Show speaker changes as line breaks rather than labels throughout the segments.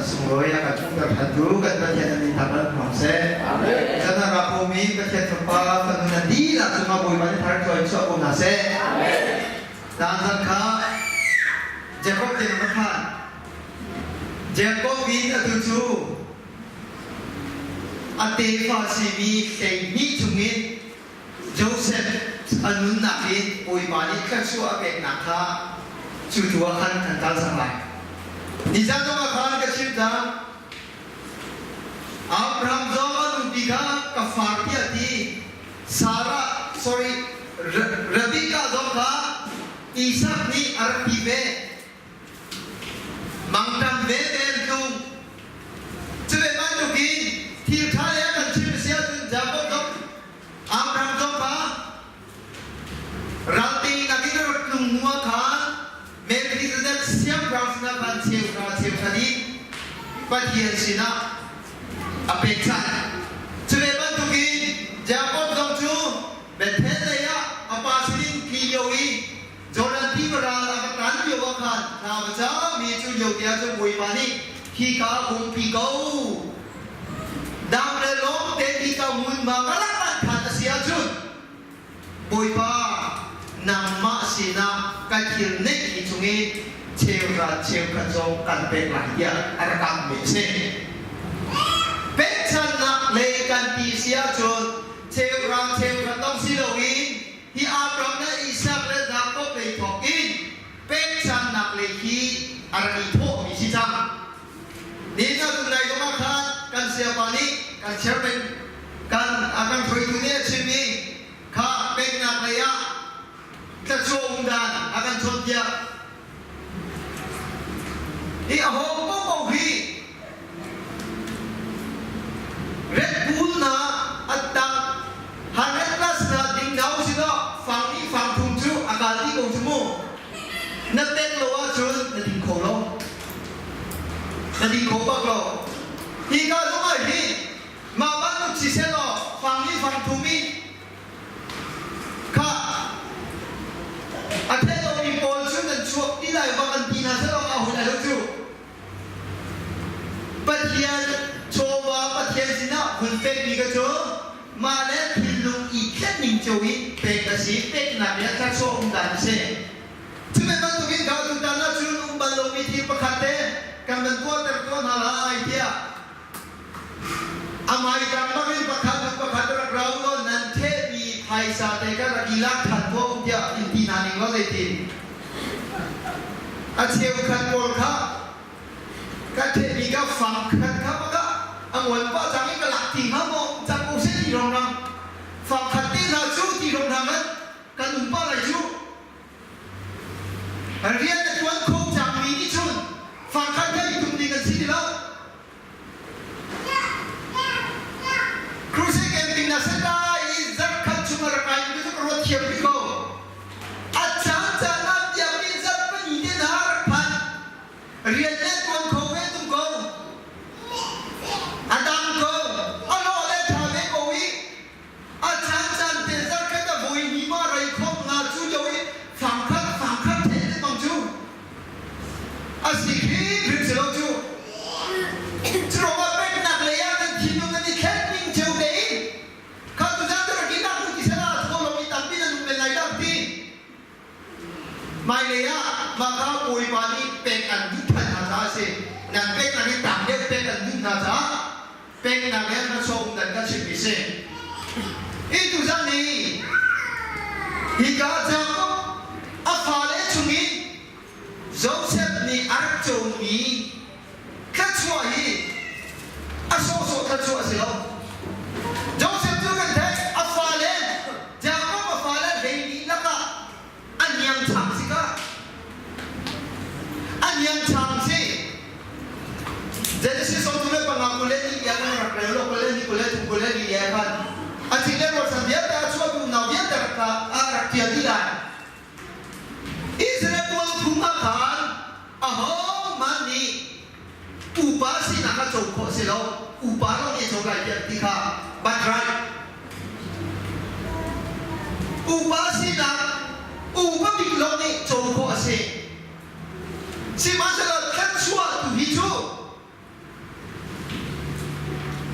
sunglawi a kan hmuhter ṭhantu kan Pathian an min thangṭhat hram seh. Chan a rak pawmi Pathian fapa fanu nan dihlak cungah Bawipa nih thar tlawi chuah ko hna seh. Tlangzang kha Jakob nih a phan. Jakob in atu cu a tefa simi 12 chungin Joseph a nunnak in Bawipa nih thluachuah a peknak kha cu tu ah khan kan kal cang lai. Nizan zong ah khan ka chim cang. Abraham zong a nupi kha ka far tiah ti. Sarah, sorry, Rebekah zong kha Isak nih a rak ti ve. Mangṭam veve an tlung. Cu ve bantukin thil ṭha le a kan chimh a si ahcun Jakob zong Abraham zong kha ralteinak in a rak tlung hnu ah khan Melchizedek siangpahrang sinah khan cheuhra cheukhat in Pathian sinah a pekchanh. Cu ve bantukin Jakob zong cu Bethel lei ah a pa sinin tli lio i Jordan tiva ral a va tan lio ah khan thla va cami cu lio te ah cun Bawipa nih hika umpi ko dam le lawm te hika hmunhma ka lak an khan a si ahcun Bawipa nangmah sinah ka thil neihmi chungin cheuhra cheukhat zong kan pek lai tiah a rak kammi a si. Pekchannak lei kan ti si ahcun cheuhra cheukhat lawng si loin Hi Abraham le Isak le Jakob lei thawk in pekchannak lei hi a rak i thawhmi si cang. Nihin ah tunai zong ah khan kan sayapa nih kan chairman kan a kan hruaitu nih a chim i kha peknak lei ah tlachuah um dan a kan cawnpiak. Hi a ho paohpaoh hi Red Bull na an tang 100 plus na ding na usih law fang nih fang thum cu a kal dih ko cu mu. Na tek lo ahcun na ding kho lo. Na ding kho bak lo. Hi ka zong ah hin mah bantuk siseh law fang nih fang thum in Khah! A thei lomi pawl cu nan chuak ti lai va kan ti hna seh a hun ai lo cu. Pathian chawva Pathian sinah hun pekmi ka cu mah le thinlung i thlen ning cio in pek a si, peknak le thluachuah um dan a si. Cu ve bantukin kha tutan ah cun um bal lomi thil pakhat te kan van tuahter tuah hna lai tiah A hmaitang bangin pakhat hnu pakhat rak ra u law nan thehmi phaisa te kha rak i lak ṭhan tuah u tiah in ti hna ning law zeitin? A cheukhat pawl kha ka thehmi ka fang khat kha bak ah a nguan pah cang i ka lak ti hnga maw cang ko seh ti rong fang khat te hna cu ti rong hna ngan kan um pah lai cu. Rian a ṭuan kho cangmi nih cun fang khat kha i tum ding an si ti lo. Crusade camping na set lai i zarhkhat chung a rak kaimi cu ka ruat thiam rih ko. A caan caan ah biakinn zarh pali te hna a rak phan. Rian le tuan kho ve tung ko. A dang ko. A lawh le ṭha ve ko i a caan caan te zarhkhat a voi hnih ma rei khom nga cu lio i fangkhat fangkhat theh lengmang cu a si hrimhrim si lo cu. Curuangah peknak lei ah kan thinlung kan i thlen ning cio tein kha tuzan cu rak i nak u ti sela thaw lo i tampi nan um men lai dah ti. Hmailei ah mah kha Bawipa nih pek an duh ṭhan hna caah a si. Nan peknak hi tam deuh pek an duh hna caah peknak le hmachuah um dan kan chimmi si. Hi tuzan hi hika Jakob a fale chungin Josef nih a rak comi thluachuah hi a sawhsawh thluachuah a si lo. Josef cu kan theih a fale Jakob a fale 12 lakah a niangchang si ka a niangchang si Genesis 35 kul le ni tiang rak rel lo 22 23 24 le khan a cing le rualchan vialte a chuahtu unau vialte rak rak tial dih lai Israel tuanphung ah khan ahohmanh nih upa sinak kha co khawh a si lo. Upa lawng nih a co lai tiah ti kha but right. Upa sinak upa bik lawng nih co khawh a si. Sihmanhsehlaw thluachuah tu hi cu.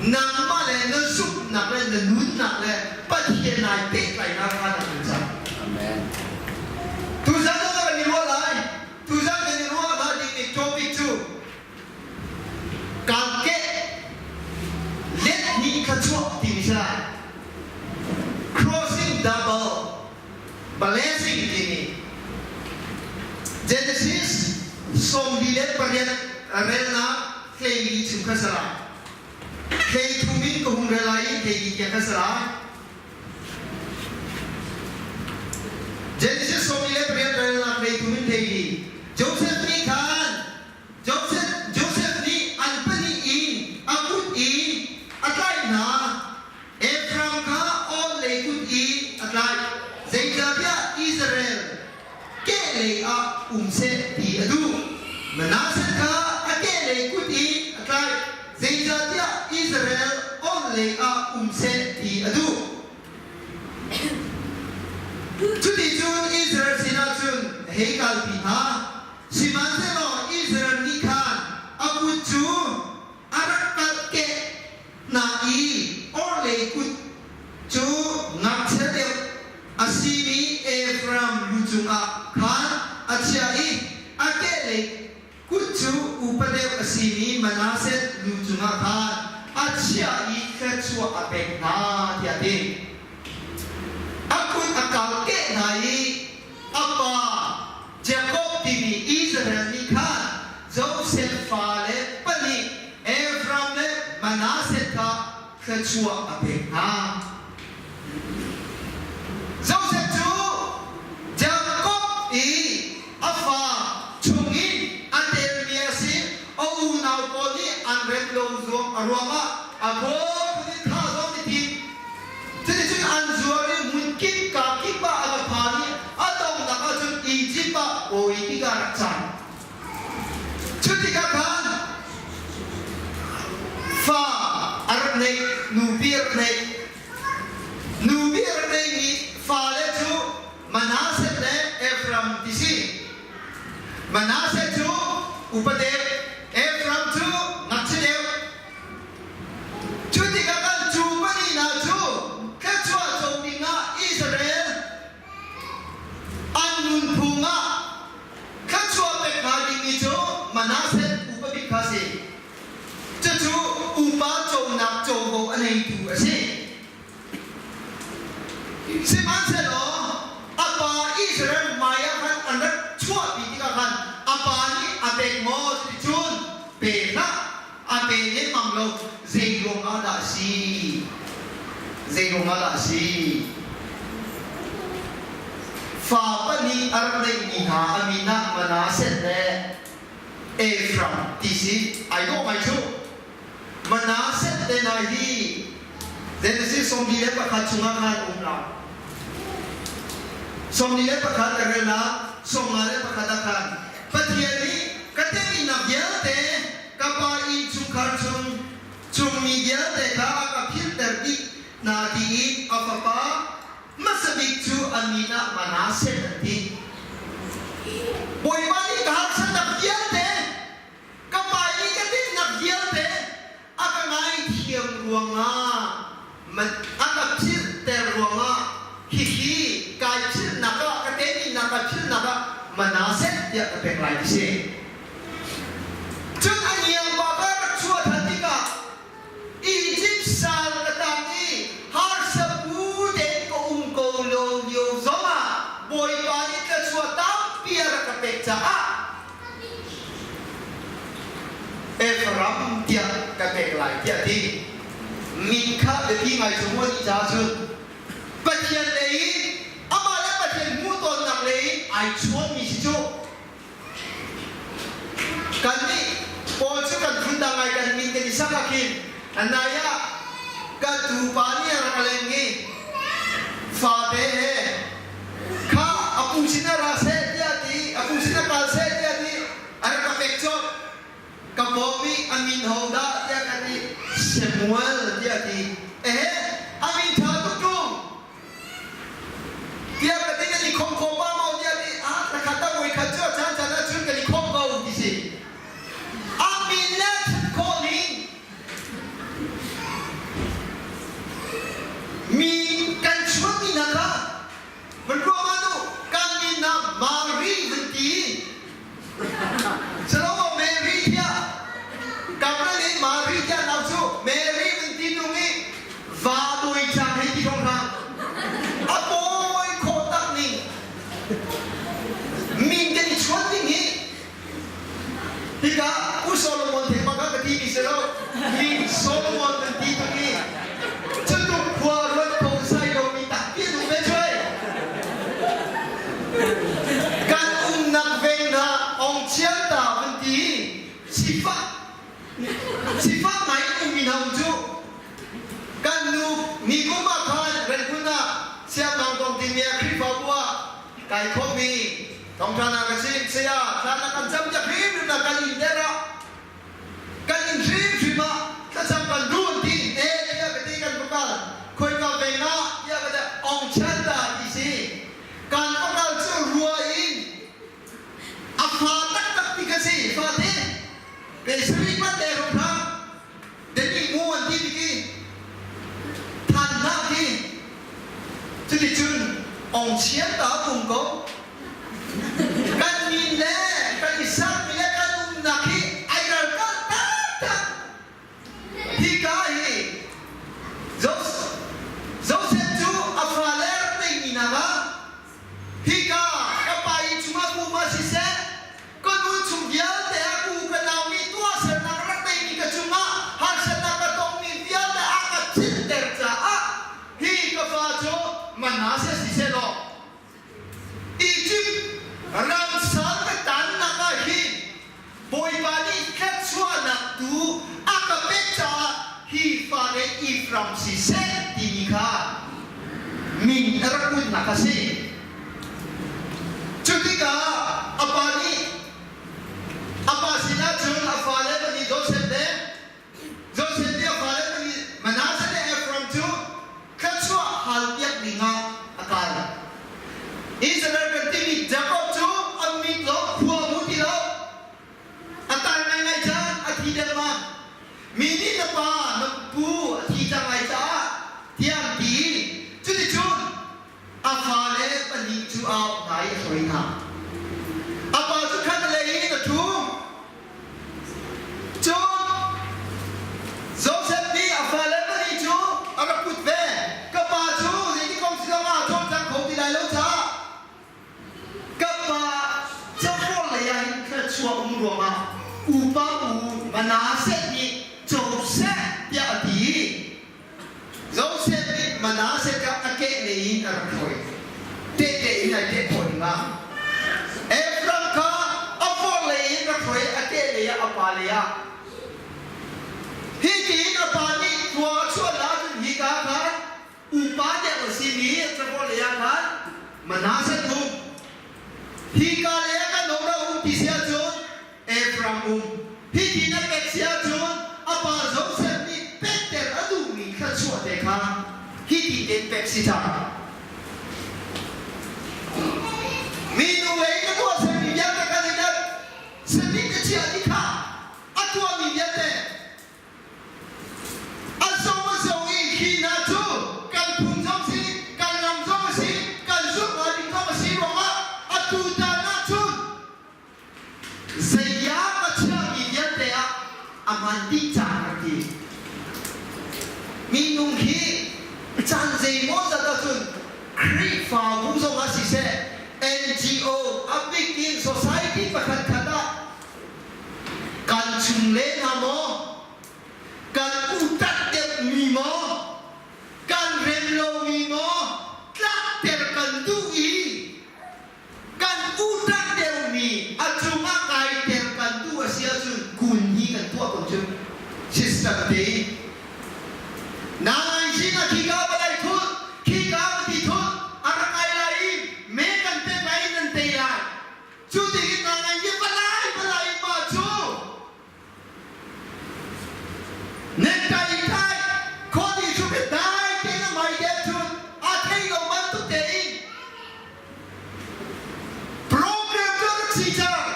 Nangmah le na zumhnak le na nunnak le Pathian ai pehtlaihnak kha na hmu cang.
Amen.
Tuzan zong kan i ruah lai. Tuzan kan i ruah hnga dingmi topic cu Kangkeh let hnih thluachuah timi si lai. Crossing double blessing timi Genesis 48 relnak hleili chung kha si lai. Hleithum in ka hung rel lai i hleili tiang kha si lai. Genesis 48 relnak hleithum in hleili. Joseph nih khan Joseph, Joseph nih an pahnih in a kut in a tlaih hna. Ephraim kha awl-lei kut in a tlaih. Zeicahtiah Israel kehlei ah um seh ti a duh. Manasseh kha a kehlei kut in a tlaih. Zeicahtiah Israel awl-lei ah um seh ti a duh. Cuticun Israel sinah cun a hei kalpi hna. Sihmanhsehlaw Israel nih khan a kut cu a rak kalhkeh hna i orhlei kut cu ngakchia deuh a simi Efraim lu cungah khan a chiah i a kehlei kut cu upa deuh a simi Manasseh lu cungah khan a chiah i thluachuah a pek hna tiah a ti. A kut a kalkeh hna i a pa Jakob timi Israel nih khan Josef fale pahnih Efraim le Manasseh kha thluachuah a pek hna. Josef cu Jakob i a fa chungin a telmi a si. A unau pawl nih an rem lo a ruangah a bawi in thah zong i tim. Cuticun an zuar i hmunkip kaa kip ah a va phan i a donghnak ahcun Izipt ah bawi tikah a rak cang. Cu tikah khan fa a rak neih, nupi a rak neih. Nupi a rak neihmi fale cu Manasseh le Ephraim ti si. Manasseh cu upa deuh, Ephraim cu ngakchia deuh. Cu tikah kan cu pahnih hna cu thluachuah co dingah Israel an nunphung ah thluachuah pek hnga dingmi cu Manasseh upa bik kha a si. Cucu upa conak covo a neitu a si. Sihmanhsehlaw a pa Israel hmaiah khan an rak chuahpi tikah khan a pa nih a pek maw cuticun pe hlah a pe lemmang lo zei ruangah dah a si zei ruangah dah a si fa pahnih a rak neihmi hna a min ah Manasseh le Ephraim ti si ai dawh ngai cu Manasseh te hna hi Genesis 41 chungah khan um la 41 ka rel ah 51 ah khan Pathian nih ka temhnak vialte ka pa innchungkhar chung chungmi vialte kha a ka philhter dih hna tiin a fapa hmasa bik cu a min ah Manasseh an ti. Bawipa nih ka harsatnak vialte ka pa i ka tinhnak vialte a ka ngaithiam ruangah a ka philhter ruangah hihi kai philhnak ah ka teminnak kai philhnak ah Manasseh tiah ka pek lai ti si. Cun a ngiangpa ka rak chuah ṭhan tikah Izipt sal ka tang i harsa bu tein ka um ko lo lio zongah Bawipa nih thluachuah tampi a rak ka pek caah Ephraim tiah ka pek lai tiah a ti. Min kha biapi ngai cu maw nih caah cun Pathian lei in amah le Pathian hmuhtonnak lei in ai chuanmi si cu. Kannih pawl cu kan phundang ngai kan min kan i sak ah khin nai ah ka tupa nih a rak leng i fate he kha a pu sin ah ra seh tiah ti a pu sin ah kal seh tiah ti a rak ka pek colh. Ka pawm i a min ho dah tiah ka ti Samuel tiah a ti. Ehe a min ṭha tuk ṭung. Tiah ka ti nan i khom kho pa maw tiah ti ah thla khat ah voi khat cu a caan caan ah cun kan i khom ko ti si. A min le ṭhut khawh ning. Solomon kan ti tuk i cutuk khua ruat kho sai lomi tampi an um ve cuai. Kan umnak veng hna ong chial ta van ti i sifak sifak ngai in ummi hna um cu. Kan nu nikum ah khan Rangoon ah Siangmang Tawng timi ah Khrihfabu ah kai khawmmi thawngṭha hna ka chim. Saya thla na kan cam tiah hrimhrim na kan in der ah kan in hrimhrim ah thlacam kan duh an ti e tiah ka ti kan va kal khoika veng ah tiah ka ti ong chan ta ti si kan va kal cu rua in a fa taktak ti ka si fa te pe sari pat le ro hram deni mu an ti ti than hlah ti cuticun ong chian ta pum ko Kan min le kan i sermi le kan umnak hi ai ralkah taktak. Hika hi Joseph cu a fale rak neimi hna kha hika ka pa i chungah kum ah siseh, ka nu chung vialte ah ku ka nau nih tuahsernak rak neimi ka cungah harsatnak ka tongmi vialte a ka philhter caah hi ka fa cu Manasseh siseh law Egypt ram sal ka tannak ah hin Bawipa nih thluachuahnak tu a ka pek caah hi fale Ephraim siseh timi kha min a rak putnak a si. Cu tikah a pa nih a pa sinah cun a fale pahnih Josef le Josef nih a fale pahnih Manasseh le Ephraim cu thluachuah halpiak dingah a kal. Israel kan timi Jakob cu a mit lawng khua a hmu ti lo. A tar ngaingai cang, a thi dengmang. Mi nih na pa, na pu a thi cang lai caah tiah an ti. Cuticun a fale pahnih cu a auh hna i a hruai hna. A pa cu khat lei in a ṭhu. Cun Josef nih a fale pahnih cu a rak put ve. Ka pa cu zeiti kong si zongah a cawlcang kho ti lai lo caah ka pa cavuang lei ah hin thluachuah um ruangah upa u Manasseh nih co seh tiah a ti i Josef nih Manasseh kha a kehlei in a rak hruai. Tehte in ai teh khawh dingah. Ephraim kha a vorlei in rak hruai a kehlei ah a pa lei ah. Hi tiin a pa nih khua a chuah ahcun hika khan upa deuh a simi cavorlei ah khan Manasseh um. Hika lei ah kan um um ti si ahcun Ephraim um. Hi na pek si ahcun a pa Josef nih pekter a duhmi thluachuah te kha hi ti tein pek si cang. Minu lei na tuahsermi vialte kha zeidah sani ka chiah ti kha a tuahmi vialte a zo a zo i hi hna cu kan phun zong si kan ram zong a si kan zumh hnga ding zong a si ruangah atu tan ahcun Zeiah ka chiahmi vialte ah a hman dih cang ka ti. Minung hi caan zeimawzat ahcun Khrihfabu zong ah siseh, NGO a bik in society pakhat khat ah kan chung le hna maw, kan utat deuhmi maw, kan rem lomi maw tlakter kan duh i Kan uṭanh deuhmi a cungah kaiter kan duh a si ahcun kun hi kan tuah ko cu. System te Nai sin ah khika va lai thut, khika va ti thut, a rak ai lai i me kan pek lai in nan tei lai. Cu tiin na ngai i va lai va lai ma cu Nan kai kai khawti cu dai tein a mai deuh cun a thei lo bantuk tein program cu rak si cang.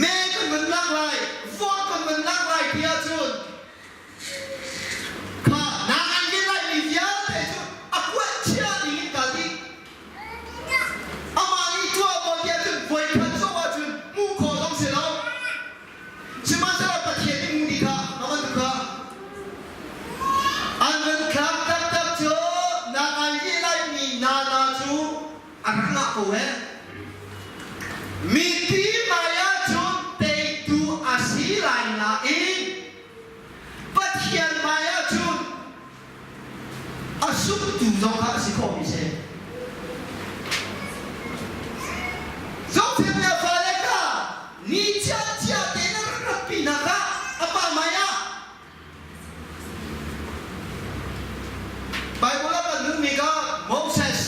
Me kan van lak lai, vote kan van lak lai ti ahcun kha na ngai lai mi vialte cu a kuat chia ding in kal dih. Amah nih tuah maw tiah cun voikhat zong ahcun hmuh khawh zong si lo. Sihmanhsehlaw Pathian nih hmuh dih kha a bantuk kha an van thlak taktak cu na ngai rih laimi nana cu a rak ngah ko eh. Mipi hmai ahcun teitu a si lai nain Pathian. zong kha a si khawhmi si. Joseph le fale kha ni chiah tein a rak ratpi hna kha a pa hmai ah Bible ah kan hmuhmi kha Moses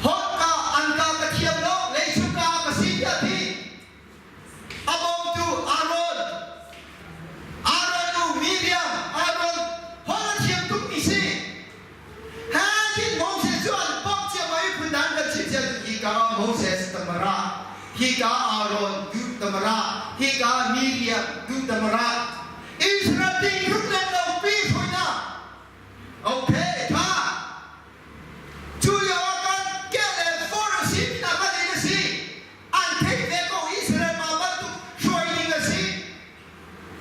hawtka an ka ka thiam lo leicung ka ka si tiah a ti. A bawmtu Aaron Aaron nu Miriam Aaron holh a thiam tukmi si. Hin Moses cu an bawmh ciammam i phun dang kan chim cia hi ka Moses tamara hi ka Aaron du tamara hi ka Miriam du tamara Israel ding ruk le lo pi hruina okay tha cu lio ah kan ke le for a si mina kan in a si an theih ve ko Israel ma bantuk hruai ding a si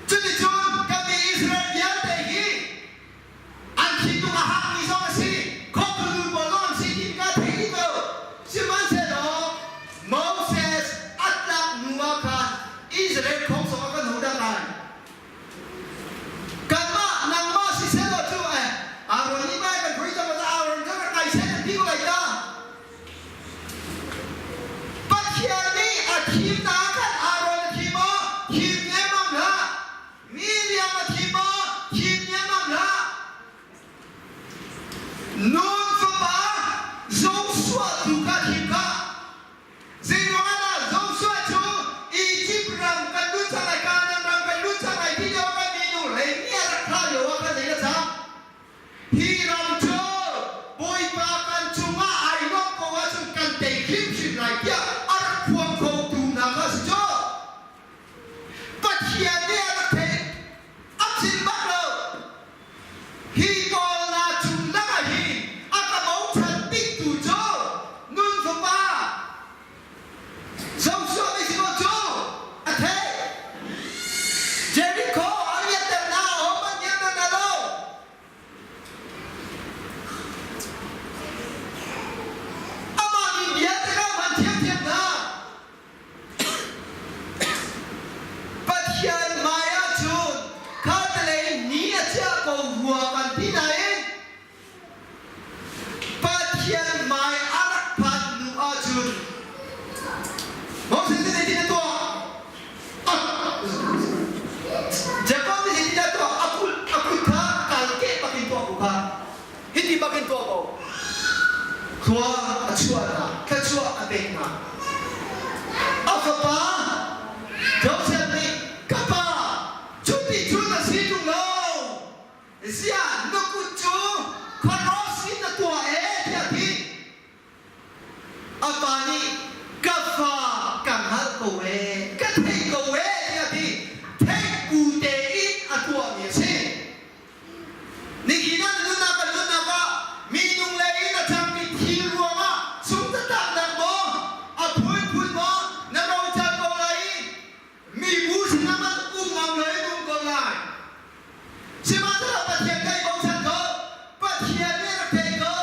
cuticun kan mi Israel vialte hi An thinlung a hakmi zong a si, khuakhulu pawl zong an si ti ka thei dih ko. Sihmanhsehlaw Moses a tlak hnu ah khan Israel khong zong a kan hodah lai. Kanmah nangmah siseh law cu eh Aaron nih mai kan hui cang Aaron kha rak ngai seh kan ti ko lai ta. Pathian nih a thimnak khan Aaron a thim maw? Thim lengmang hlah. Miriam a thi maw? Thim ngiangmang hlah. Nun fapa Joshua tu kha thim khah. Zeiruang ah dah Joshua cu Egypt ram kan lut cang lai, Kanaan ram kan lut cang lai ti lio kan minu rei a rak thlah lio ah khan zei a cang? Hi ram cu Bawipa kan cungah ai lawmh ko ahcun kan tei hrimhrim lai tiah a rak phuang khotu hna kha a si cu. Pathian nih a rak theih. A chim bak lo. Hi pawl hna chung lakah hin a ka bochan biktu cu nun fapa Joshua nih si maw cu a theih. Jericho a ngiatter hna, ahohmanh ngiatter hna lo. Amah nih bia tikah hman thiamthiam hna. Pathian hmai ahcun khatlei ni a chiah ko rua kan ti nain Pathian hmai a rak phan hnu ahcun Moses nih zeitin a tuah? Jacob nih zeitin a tuah? A kut a kut kha kalkeh bakin tuah ko kha. Hiti bakin tuah ko. Khua a chuah hna, thluachuah a pek hna. A fapa Joseph nih ka pa cuti cun a si ṭung lo. Ziah na kut cu khuarawh in na tuah ee tiah a ti. A pa nih ka fa ka hngalh ko ee, ka thei ko ee tiah a ti. Theih bu tein a tuahmi a si. Nihin ah na nunnak kan nunnak ah minung lei in a cangmi thil ruangah sungtataknak maw a phunphun maw na rocar ko lai i mibu sinah man um ngam loin um ko lai. Sihmanhsehlaw Pathian kai bochan ko. Pathian nih a rak thei ko.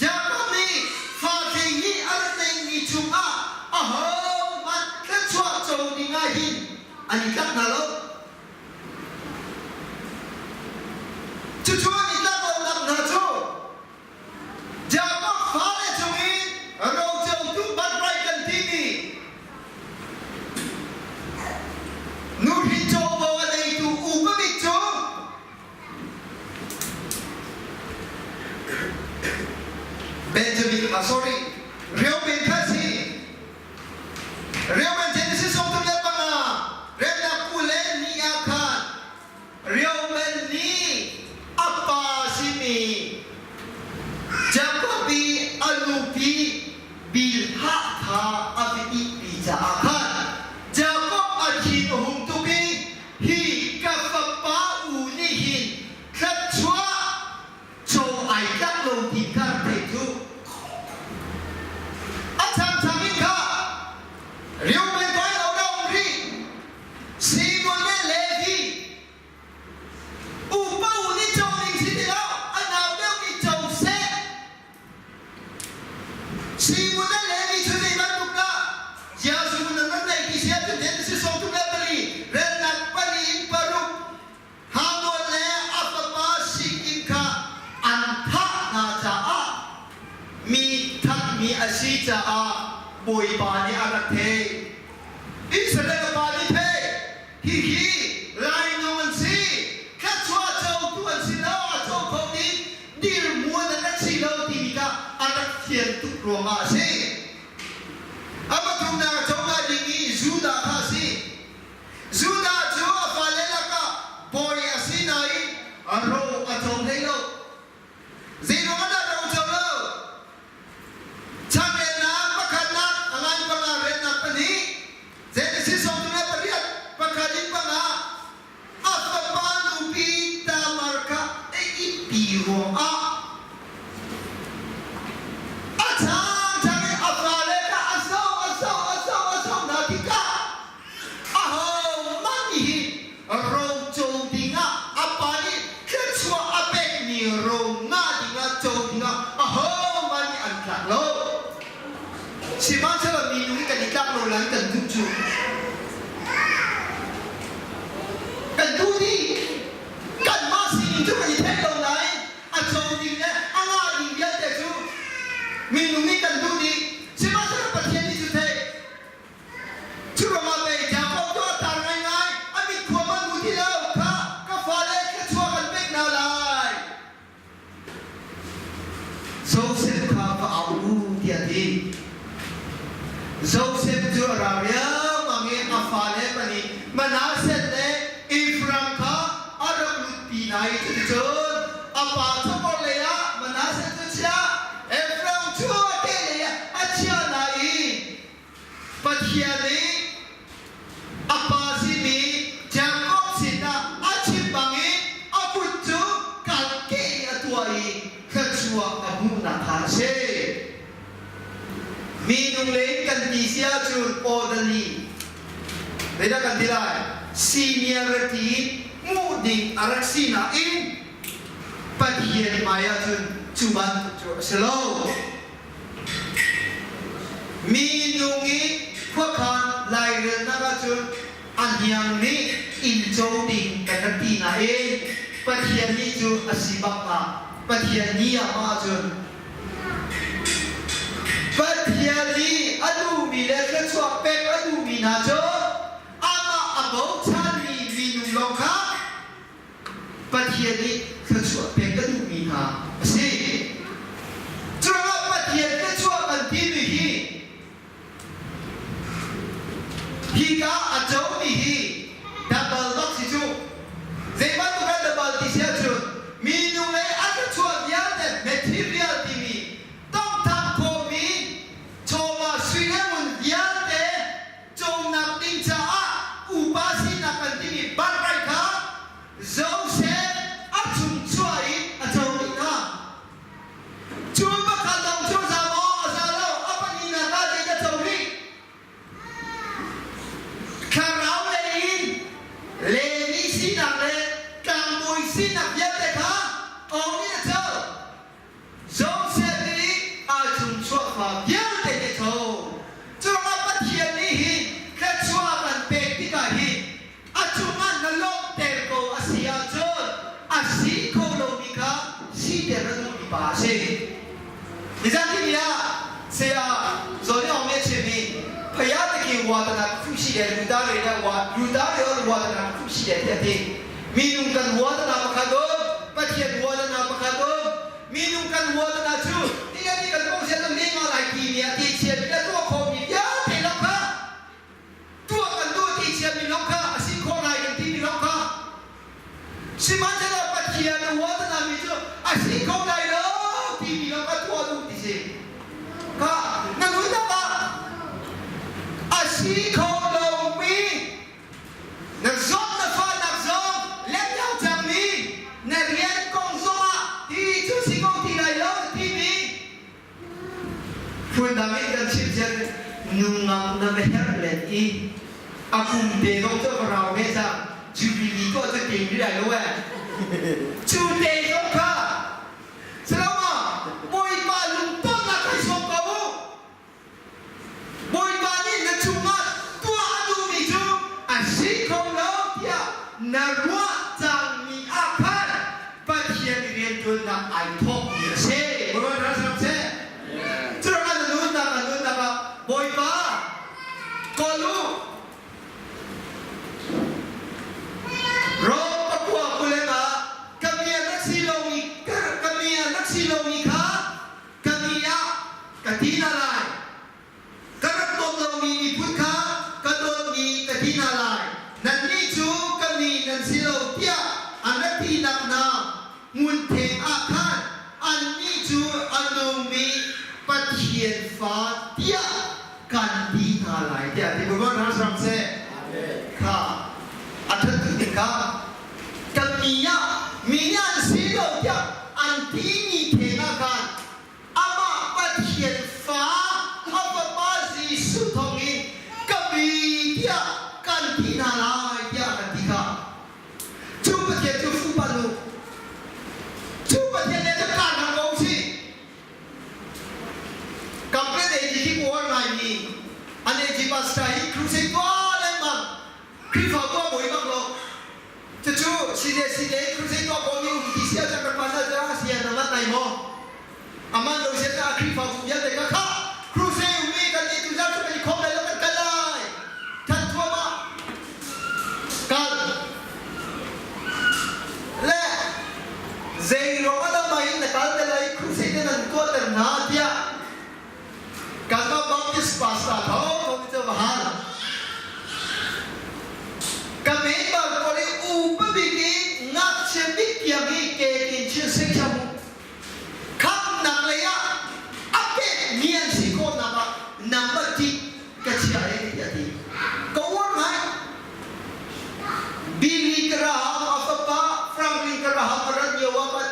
Jakob nih fathei nih a rak neihmi chungah ahohmanh thluachuah co dingah hin an i tlak hna lo. Cucu an i tlak lonak hna cu Jakob fale chungin rocotu birthright kan timi nuhrin covo a neitu upa bik cu Benjamin, ah sorry, Reuben kha a si. Reuben Genesis 35 remnak 20 le ni ah khan Reuben nih a pa simi Jakob i a nupi Bilhah kha a va ihpi caah khan Jakob a thin a hung tuk i hi ka fapa u nih hin thluachuah co ai tlak lo ti kha rak thei cu. A changchang in kha Reuben kai lo dah um rih. Simon le Levi upa u nih co ding si ti lo, a nau deuh nih co seh. Simon le Levi cu zei bantuk dah Jesuh nan rak neih ti si ahcun then si sawm le pali relnak pali in paruk Hamon le a fapa Shiki. Bawipa nih a rak theih. Israel a pa nih pei hihi lainawng an si, thluachuah cotu an si lo, a co kho ding dirhmun an rak si lo timi kha a rak fian tuk ruangah a si. A pathumnak a co ngai ding i Judah kha a si. Judah cu a fale lakah bawi a si nain ro a co hlei lo. Zeiruang ah dah ro co lo? Changrelnak pakhatnak a ngan panga relnak pahnih Genesis 38 pakhat in panga a fapa nupi Tamar kha a ihpi ruangah a changchang in a fale kha a zoh a zoh a zoh a zoh hna tikah Ahohmanh nih hin roco dingah a pa nih thluachuah a pekmi ro ngah dingah co dingah ahohmanh nih an tlak lo. Sihmanhsehlaw minung hi kan i tlak lo lai kan duh cu. Kan duh dih. Kanmah sining cu kan i theih lo nain a co ding le a ngah ding vialte cu minung nih kan duh dih. Sihmanhsehlaw Pathian nih cu theih. Cu ruangah pei Jakob cu a tar ngaingai, a mitkhua hmanh hmu ti lo kha ka fale thluachuah kan pek hna lai. Josef kha va au u tiah a ti. Josef cu a ra riangmang i a fale pahnih Manasseh le Ephraim kha a rak lutpi hna i cuticun a pa chawhawr lei ah Manasseh cu a chiah, Ephraim cu a kehlei ah a chiah hna i Pathian nih a pa simi Jakob sinah a chim bangin a kut cu kalkeh in a tuah i thluachuah a hmuhnak kha a si. Minung lei kan ti si ahcun orderly zeidah kan ti lai seniority hmuh ding a rak si nain Pathian hmai ahcun cu bantuk cu a si lo. Minung i khuakhan lairelnak ahcun a hniang nih inn co ding kan rak ti nain Pathian nih cu a si bak hnga. Pathian ni ah mah ahcun Pathian nih a duhmi le thluachuah pek a duhmi hna cu amah a bochanmi minung lawng kha Pathian nih thluachuah pek a duhmi hna a si. Curuangah Pathian thluachuah kan timi hi hika a comi hi double bak si cu. Zei bantuk ah double ti si ahcun minung lei a thluachuah vialte material timi tawnghtham khawhmi chawva sui le ngun vialte Cawmnak ding caah upa sinak kan timi birthright kha Joseph a chung chuah i a co dih hna. Cu pakhat lawng cu za maw a za lo a pahnihnak ah zei ka co rih? Thlarau lei in Levi sinak le tlangbawi sinak vialte kha awng in a co. Joseph nih aa chungchuah fa vialte nih a co. Curuangah Pathian nih hi thluachuah kan pek tikah hi a cungah na lawmhter ko a si ahcun a si kho lomi kha siter a duhmi pa a si. Nizan timi ah saya Zawn Aung nih a chimmi phaya teki watana khushi le luta re le wa luta re watana khushi le tiah a ti. Minung kan watana pakhat um, Pathian watana pakhat um, Minung kan huat hna cu ti kan kong sian ne nga lai ti mi ah ti chia mi le tuah khawh mi vialte lawng kha tuah kan duh ti chia mi lawng kha a si khawh lai kan ti mi lawng kha sihmanhsehlaw Pathian a huat hna mi cu a si kho lai lo ti mi lawng kha tuah duh ti si kha na nunnak ah a si kho lomi Na zawt na fahnak zong let lo cangmi na rian kong zongah ti cu si ko ti lai lo na timi phundang in kan chim cun nungak na va herh len i a kum te zong cu va rau ve cang jubilee tuah cu te ri lai lo eh cu te zong kha Saloma Bawipa lungtonnak kai sawm ko u Bawipa nih na cungah tuah a duhmi cu a si kho lo tiah na ruah cangmi ah khan Pathian rianṭuannak ai thawkmi a si. Bawipa ral seh. Curuangah na nunnak na nunnak ah Bawipa. ti hna lai, nannih cu ka mi nan si lo tiah an ra tinak hna hmuntheng ah khan annih cu a nungmi Pathian fa tiah kan ti hna lai tiah a ti. Bawipa hna hram seh. Kha a ṭhat tuk ding kha kan mi ah mi nih an si lo tiah an timi theng ah khan amah Pathian fa a fapa Jesuh thawngin ka mi tiah kan ti hna lai tiah kan ti kha. Cu Pathian cu fuhpanh u. Cu Pathian nih cun kaan hang ko usih. Kamret ei ti khi uar ngaimi an AG pastor hi crusade tuah lengmang Khrihfa tuah bawi bak lo. Cucu si le si le crusade tuah pawl nih um ti si ahcun rak pan ahcun a si ah na nai maw? Aman lo sian ah Khrihfabu vialte kha khah crusade um i kan nih tuzarh cu kan i khawm lai lo kan kal lai. That thuamah kal le zei ruang ah dah mah in na kal te lai crusade te nan tuahter hna tiah Kanmah Baptist pastor tho tho ni cu va hal. Ka member pawl i upa bik i ngakchia bik tiang hi ke in chin sing hram u. Khamnak lei ah a pek mi an si khawhnak ah number ti ka chia e tiah ti. Ka uar ngai. Billy Graham a fapa Franklin Graham a rat lio ah khan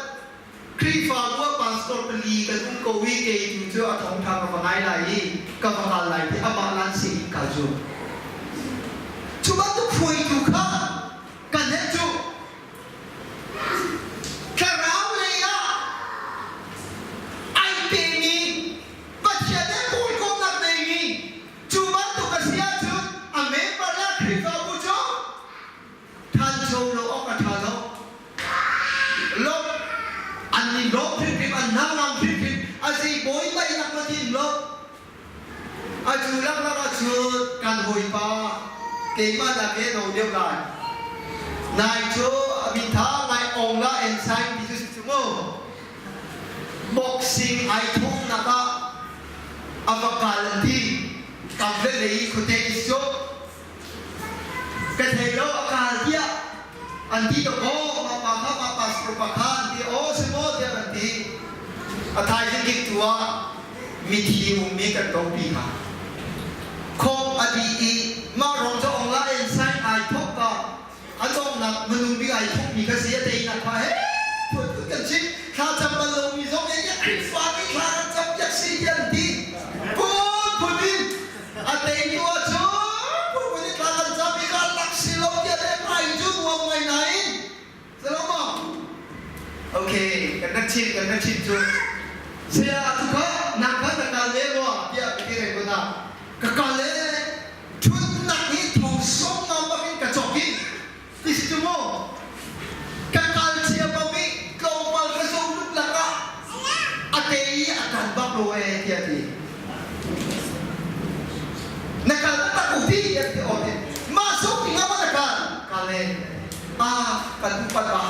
Khrihfabu ah pastor pali kan um ko i kei tu cu a thawngṭha ka va ngai lai i ka va kal lai ti amah lan si in kaa zuam. Cu bantuk hruaitu kha kan herh cu. Thlarau lei ah ai pemi Pathian he hawikomhnak neimi cu bantuk a si ahcun a member le Khrihfabu cu ṭhancho lo awk a ṭha lo. Lawmh an i lawm hrimhrim, an hnangam hrimhrim, a zei bawi teinak ma tin lo. A cu laklak ahcun kan hawipa keimah nak he no deuh lai. Nai cu a mitha ngai ong la ensign ti cu si cu mu. Boxing ai thongnak ah a va kal an ti. Kam le lei khuate is cu Ka thei lo a kal tiah an ti to kaw mah pa kha mah pastor pa kha an ti aw si maw tiah kan ti. A thaizing kik tu ah mithi ummi kan topi kha. Khawm a dih i mah rong cu ong la en sign ai thawk ka a donghnak minung bik ai thawkmi kha si a teinak kha he phun phun kan chim thla cam bal lomi zong nih Khrihfa nih thla kan cam piak si tiah an ti. Phun phun in A teitu ahcun phunphun in thla kan cam i kan lak si lo tiah le ai cu nuam ngai nain si lo maw? Okay, kan rak chim kan rak chim cu saya tu kha nang kha na kal le maw tiah ka ti reng ko na ka kal le thutnak hi thong som nga bak in ka cawk i Ti si cu mu. Ka kal cia ko i tlawmpal ka zo luklak ah a te i a kan bak lo ee tiah a ti. Na kal tak u ti tiah ti aw ti. Mah so ti nga ma na kal? Kal e. Ah, kan upat ba.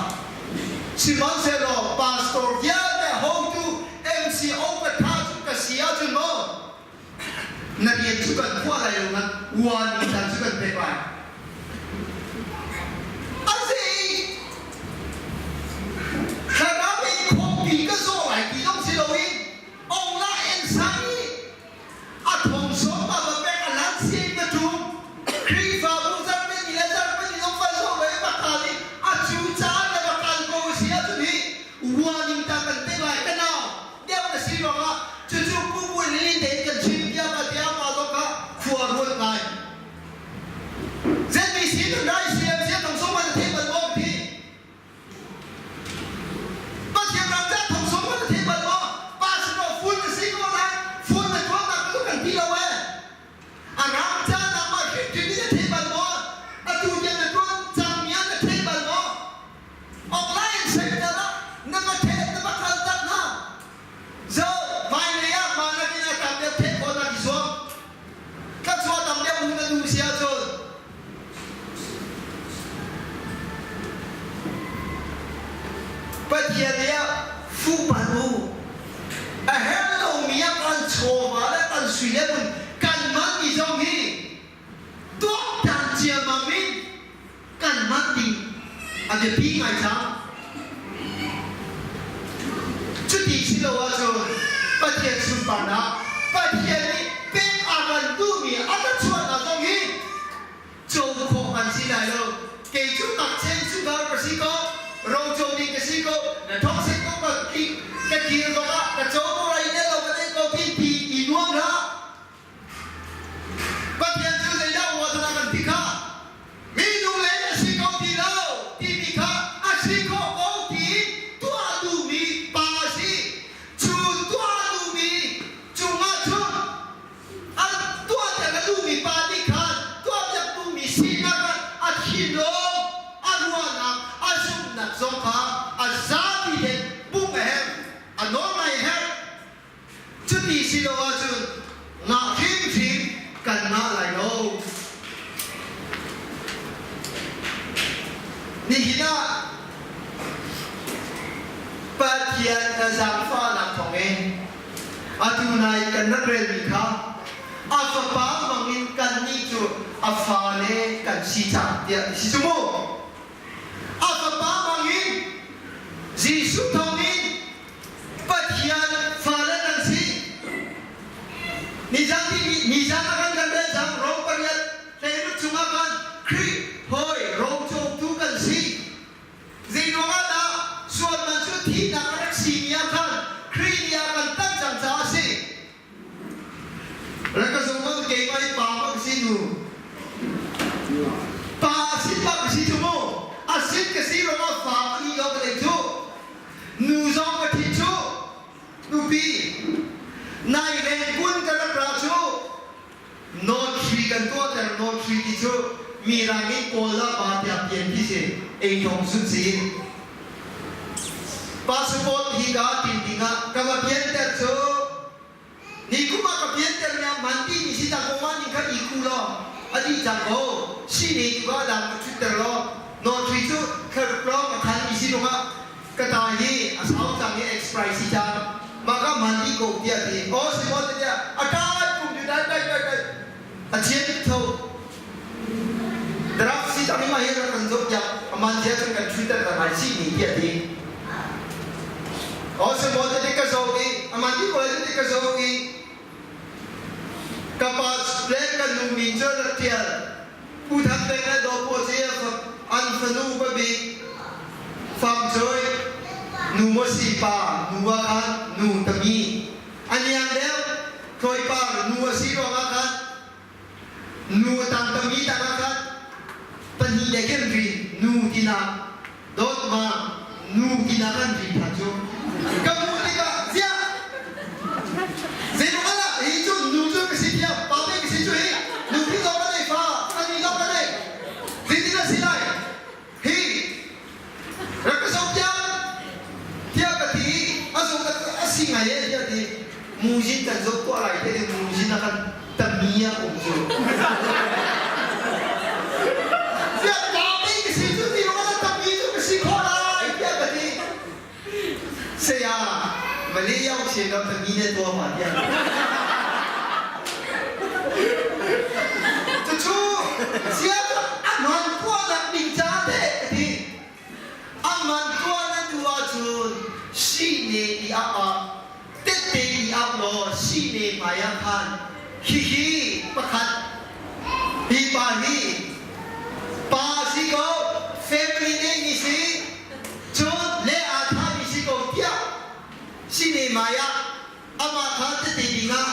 Sihmanhsehlaw pastor vialte hotu MCO ka tha cu ka si ahcun maw na rian cu kan phuah lai lo na uan mi dan cu kan pek lai. A zei thlarau in khawmpi ka zaw lai ti zong si loin ong la en sang i a thong sawm ma va pek a lan siai ka tum Khrihfabu zarhpi ni le zarhpi ni zong va zaw lo i va kal i a cu caan le va kal ko si ahcun hi warning ta kan pek lai ka nau deuh na si ruangah cucu Pu Bui Lili tein kan chim tiah ka ti ah mah zong kha khua ruat ngai. ZBC tun rai CMC thong sung man thei bal maw ti? Pathian ram ca thong sung man thei bal maw? Pastor full na si ko lai, full na tuan nak cu kan ti lo eh. A ram ca nak ma hrimhrim in na thei bal maw? Atu tiang na tuan cang mi ah na thei bal maw? Online sector ah na va theh na va kal tak hna. Zo hmailei ah mah nakin a tam deuh theh khawh nak i zuam. Thluachuah tam deuh hmuh na duh si ahcun Pathian nih ah fuhpanh u. A herh lomi ah kan chawva le kan sui le mun kan manmi zong hi tuaktan ciami. A biapi ngai cang. Cuti si lo ahcun Pathian sunparnak, Pathian nih pek a kan duhmi a ka chuahnak zong hi co khawh kan si lai lo. Kei cu ngakchen sungkhar ka si ko, roco ding ka si ko, na thawngsen ko ka ki ka kir zongah ka co ko lai ne lo ka nei ko ti ti i nuam hlah. Pathian cu zeidah uah kan ti kha minung le a si ko ti lo timi kha a si khawh ko ti tuah duhmi pa a si. Cu tuah duhmi cungah cun a tuahter a duhmi pa nih khan tuahpiak duhmi sinak ah a thinlung, a ruahnak, a zumhnak zong kha a zapi tein pumh a herh, a nawl ngai a herh. Cuti si lo ahcun ngah hrimhrim kan ngah lai lo. Nihin ah Pathian na zaangfahnak thawngin atu nai kan rak relmi kha a fapa hmangin kannih cu a fale kan si cang tiah ti si cu mu. A fapa hmangin Jesuh thawngin Pathian fale kan si. Nizan timi nizan ah kan kan rel cang Rom pariat hleiruk chungah khan Khrih hawi rocawngtu kan si. Zeiruang ah dah sual man cu thihnak a rak simi ah khan Khrih nih a kan tanh cang caah a si. Rak ka zum ko keimah hi pa bak si nu. Pa a sin bak si cu mu. A sin ka si ruangah fa pahnih lawng ka nei cu. Nu zong ka ṭhit cu. Nupi. Nai lengkun ka rak ra cu. Notary kan tuahter notary ti cu mirang in kawl la pa tiah pian khi si ei thong sun si. Passport hi ka tin dingah ka va pianter cu Ni kum ah ka pianter mi ah man ti mi si cang ko ma ning kha i ku law a dih cang ko si ne tu ka dang ka chut law notary cu thlaruk lawng a than mi si zongah ka ta hi a sau cang i expire si cang mah ka man dih ko tiah ti aw si maw tiah a kai kum tu dai dai dai dai a chian tho draft si cang i mah hi rak kan zoh tiah a man zia cun kan chut ter ngai si ni tiah ti aw si maw ti ka zoh i a man dih ko lai ti ka zoh i ka pa le ka nu min cu rak tial Pu Thang Peng le Daw Paw Ci an fanu pabik Fam Cuai nu maw si pa nu ah khan nu tami a niang deuh Thlawipar nu a si ruangah khan nu tang tami tang ah khan pahnih le kem ri nu tinak dawtma nu tinak an ri hna cu ka hmuh tikah ziah zeiruang ah hi cu nu cu ka si thiam pa pe ka si cu hi nu hi zong ka nei fa ani zong ka nei zeitin a si lai Hi rak ka zoh tiang tiah ka ti i a zoh a si ngai eh tiah ti muzin kan zoh tuah lai te muzin a kan tami a um cu. Tiah pa te ka si cu ti ruang ah tami cu ka si khawh lai tiah ka ti. Saya Malay yau chen lo tami ne tua ma tiah. Cucu siang a man tuahnak ding ca te ka ti. A man tuah na duh ahcun sine i ap ah tette i ap law sine hmai ah khan hihi pakhat hi pa hi pa si ko family ngeimi si cun le aa thami si ko tiah sine hmai ah amah kha tete dingah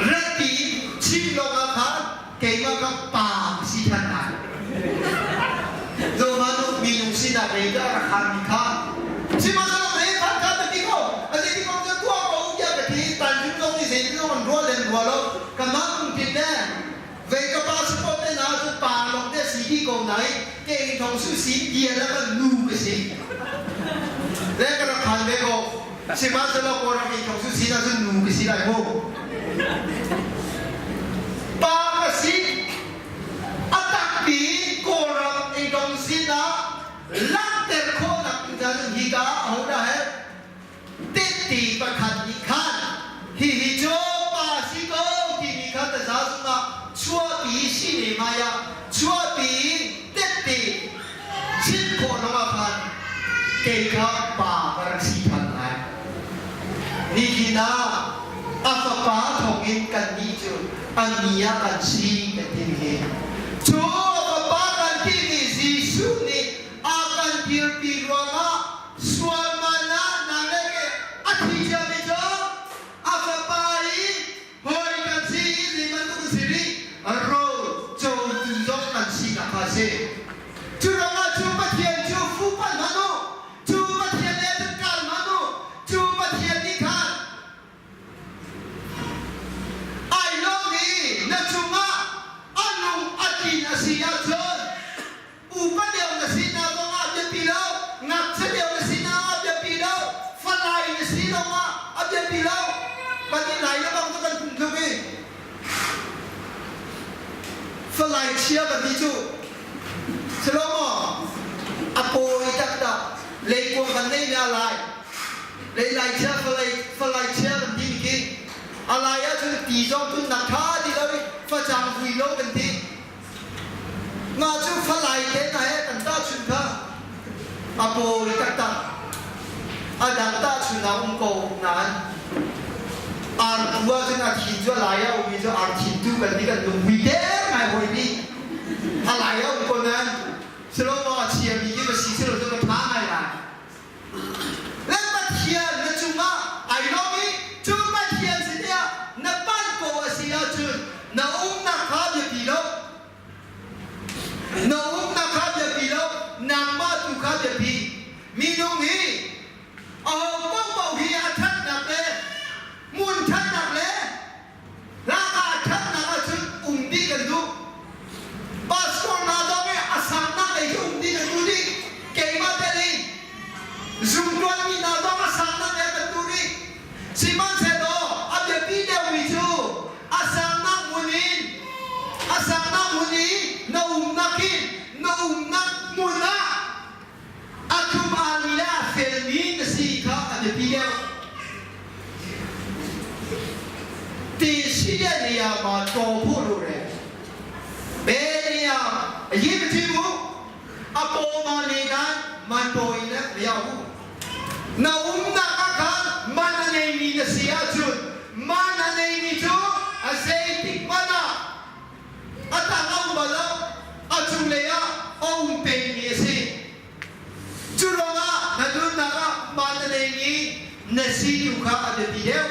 ratpi chim lawngah khan keimah kha pa ka si ṭhan lai. Zohmanh minung sinak lei dah rak harmi kha sihmanhsehlaw zei khan kha ka ti ko a zei ti kong cu tuah ko tiah ka ti tanjung zong nih zei zong an ruah len rua lo kanmah lungthin le Vei ka pa support te na cu pa lawng te si dih ko nai ke in thong su si bia la kan nu ka si le ka rak phan ve ko sihmanhsehlaw kawlram in thong su si na cun nu ka si lai mu pa ka si a takpi kawlram in dong sin ah langhter khawhnak ding cun hi ka ho dah he Tehte pakhat nih khan hihi cu pa si ko timi kha taza zung ah chuahpi si ne hmai ah chuahpi in tehte chim khawh lo. Kei kha pa ka rak si ṭhan lai. Nihin ah a fapa thawngin kannih cu a mi ah kan si kan ti hi. Cu a fapa kan timi Jesuh nih a kan dirpi ruangah sual man ah nang le kei a thi ciami cu a fapa i hawi kan si i zei bantuk si rih ro cotu zong kan sinak kha a si. Cu ruangah cu Pathian cu fuhpanh hmanh u, cu Pathian le cun kal hmanh u, cu Pathian nih khan ai lawm i na cungah a lung a tlin a si ahcun upa deuh na si hna zongah biapi lo, ngakchia deuh na si hna ah biapi lo, falai na si zongah a biapi lo. Kan i lai le bang cu kan phung tluk i Falai chia kan ti cu silo maw a pawi taktak leikuang kan nei mi a lai lei lai chia falai falai chia kan ti khi a lai ahcun ti zong tun nak tha ti lo i facang vui lo kan ti Mah cu falai te hna he kan tahchunh kha a pawi taktak. A dang tahchunh a um ko nain artu ahcun a thin cu a lai a ummi cu arthin tu kan ti kan lunghui der ngai hawi nih a lai a um ko nain silo maw a chiami khi va si silo cu ka ṭha ngai lai. Le Pathian na cungah ai lawm i cu Pathian sinah na panh ko a si ahcun na umnak kha biapi lo. Na umnak kha biapi lo, nangmah tu kha biapi. Minung hi aho paohpaoh hi a ṭhatnak le hmun ṭhatnak le Laka a ṭhatnak ahcun um dih kan duh. Pastor hna zong nih a sangnak lei khi um dih kan duh dih. Keimah tel in zumtuanmi hna zong a sangnak lei kan duh rih. Sihmanhsehlaw a biapi deuhmi cu a sangnak hmun in a sangnak hmun i na umnak hi na umnak hmun ah a thlum aami le a felmi na si kha a biapi deuh. 第七点နေရာမှာတော်ဖို့လိုတယ်။ဘယ်နေရာအရေးမကြီးဘူး။အပေါ်မှာနေတိုင်းမန်တော်ရင်လည်းမရောက်ဘူး။နာဦးနာအခါမနနေမီနစီအချွတ်မနနေမီချူအစေတိမနာ A tang a um bal lo. A cunglei ah a um pengmi a si. Cu ruangah na nunnak ah man na neimi na si tu kha a biapi deuh.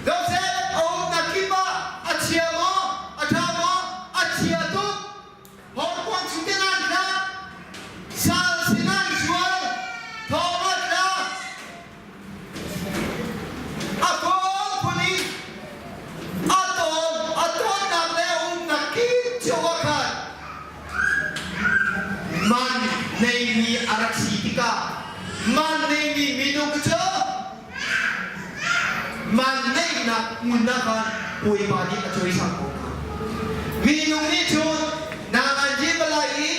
Joseph a umnak kip ah a chia maw, a ṭha maw, a chia tuk. Hawrkuang chung te nan tla, sal sin an zual, thawng a tla, A kawl phun i a tawn a tawnnak le a umnak kip cio ah khan man neimi a rak si tikah man neimi minung cu man neihnak hmun ah khan Bawipa nih a cawisang ko hna. Minung nih cun nangan hi palai i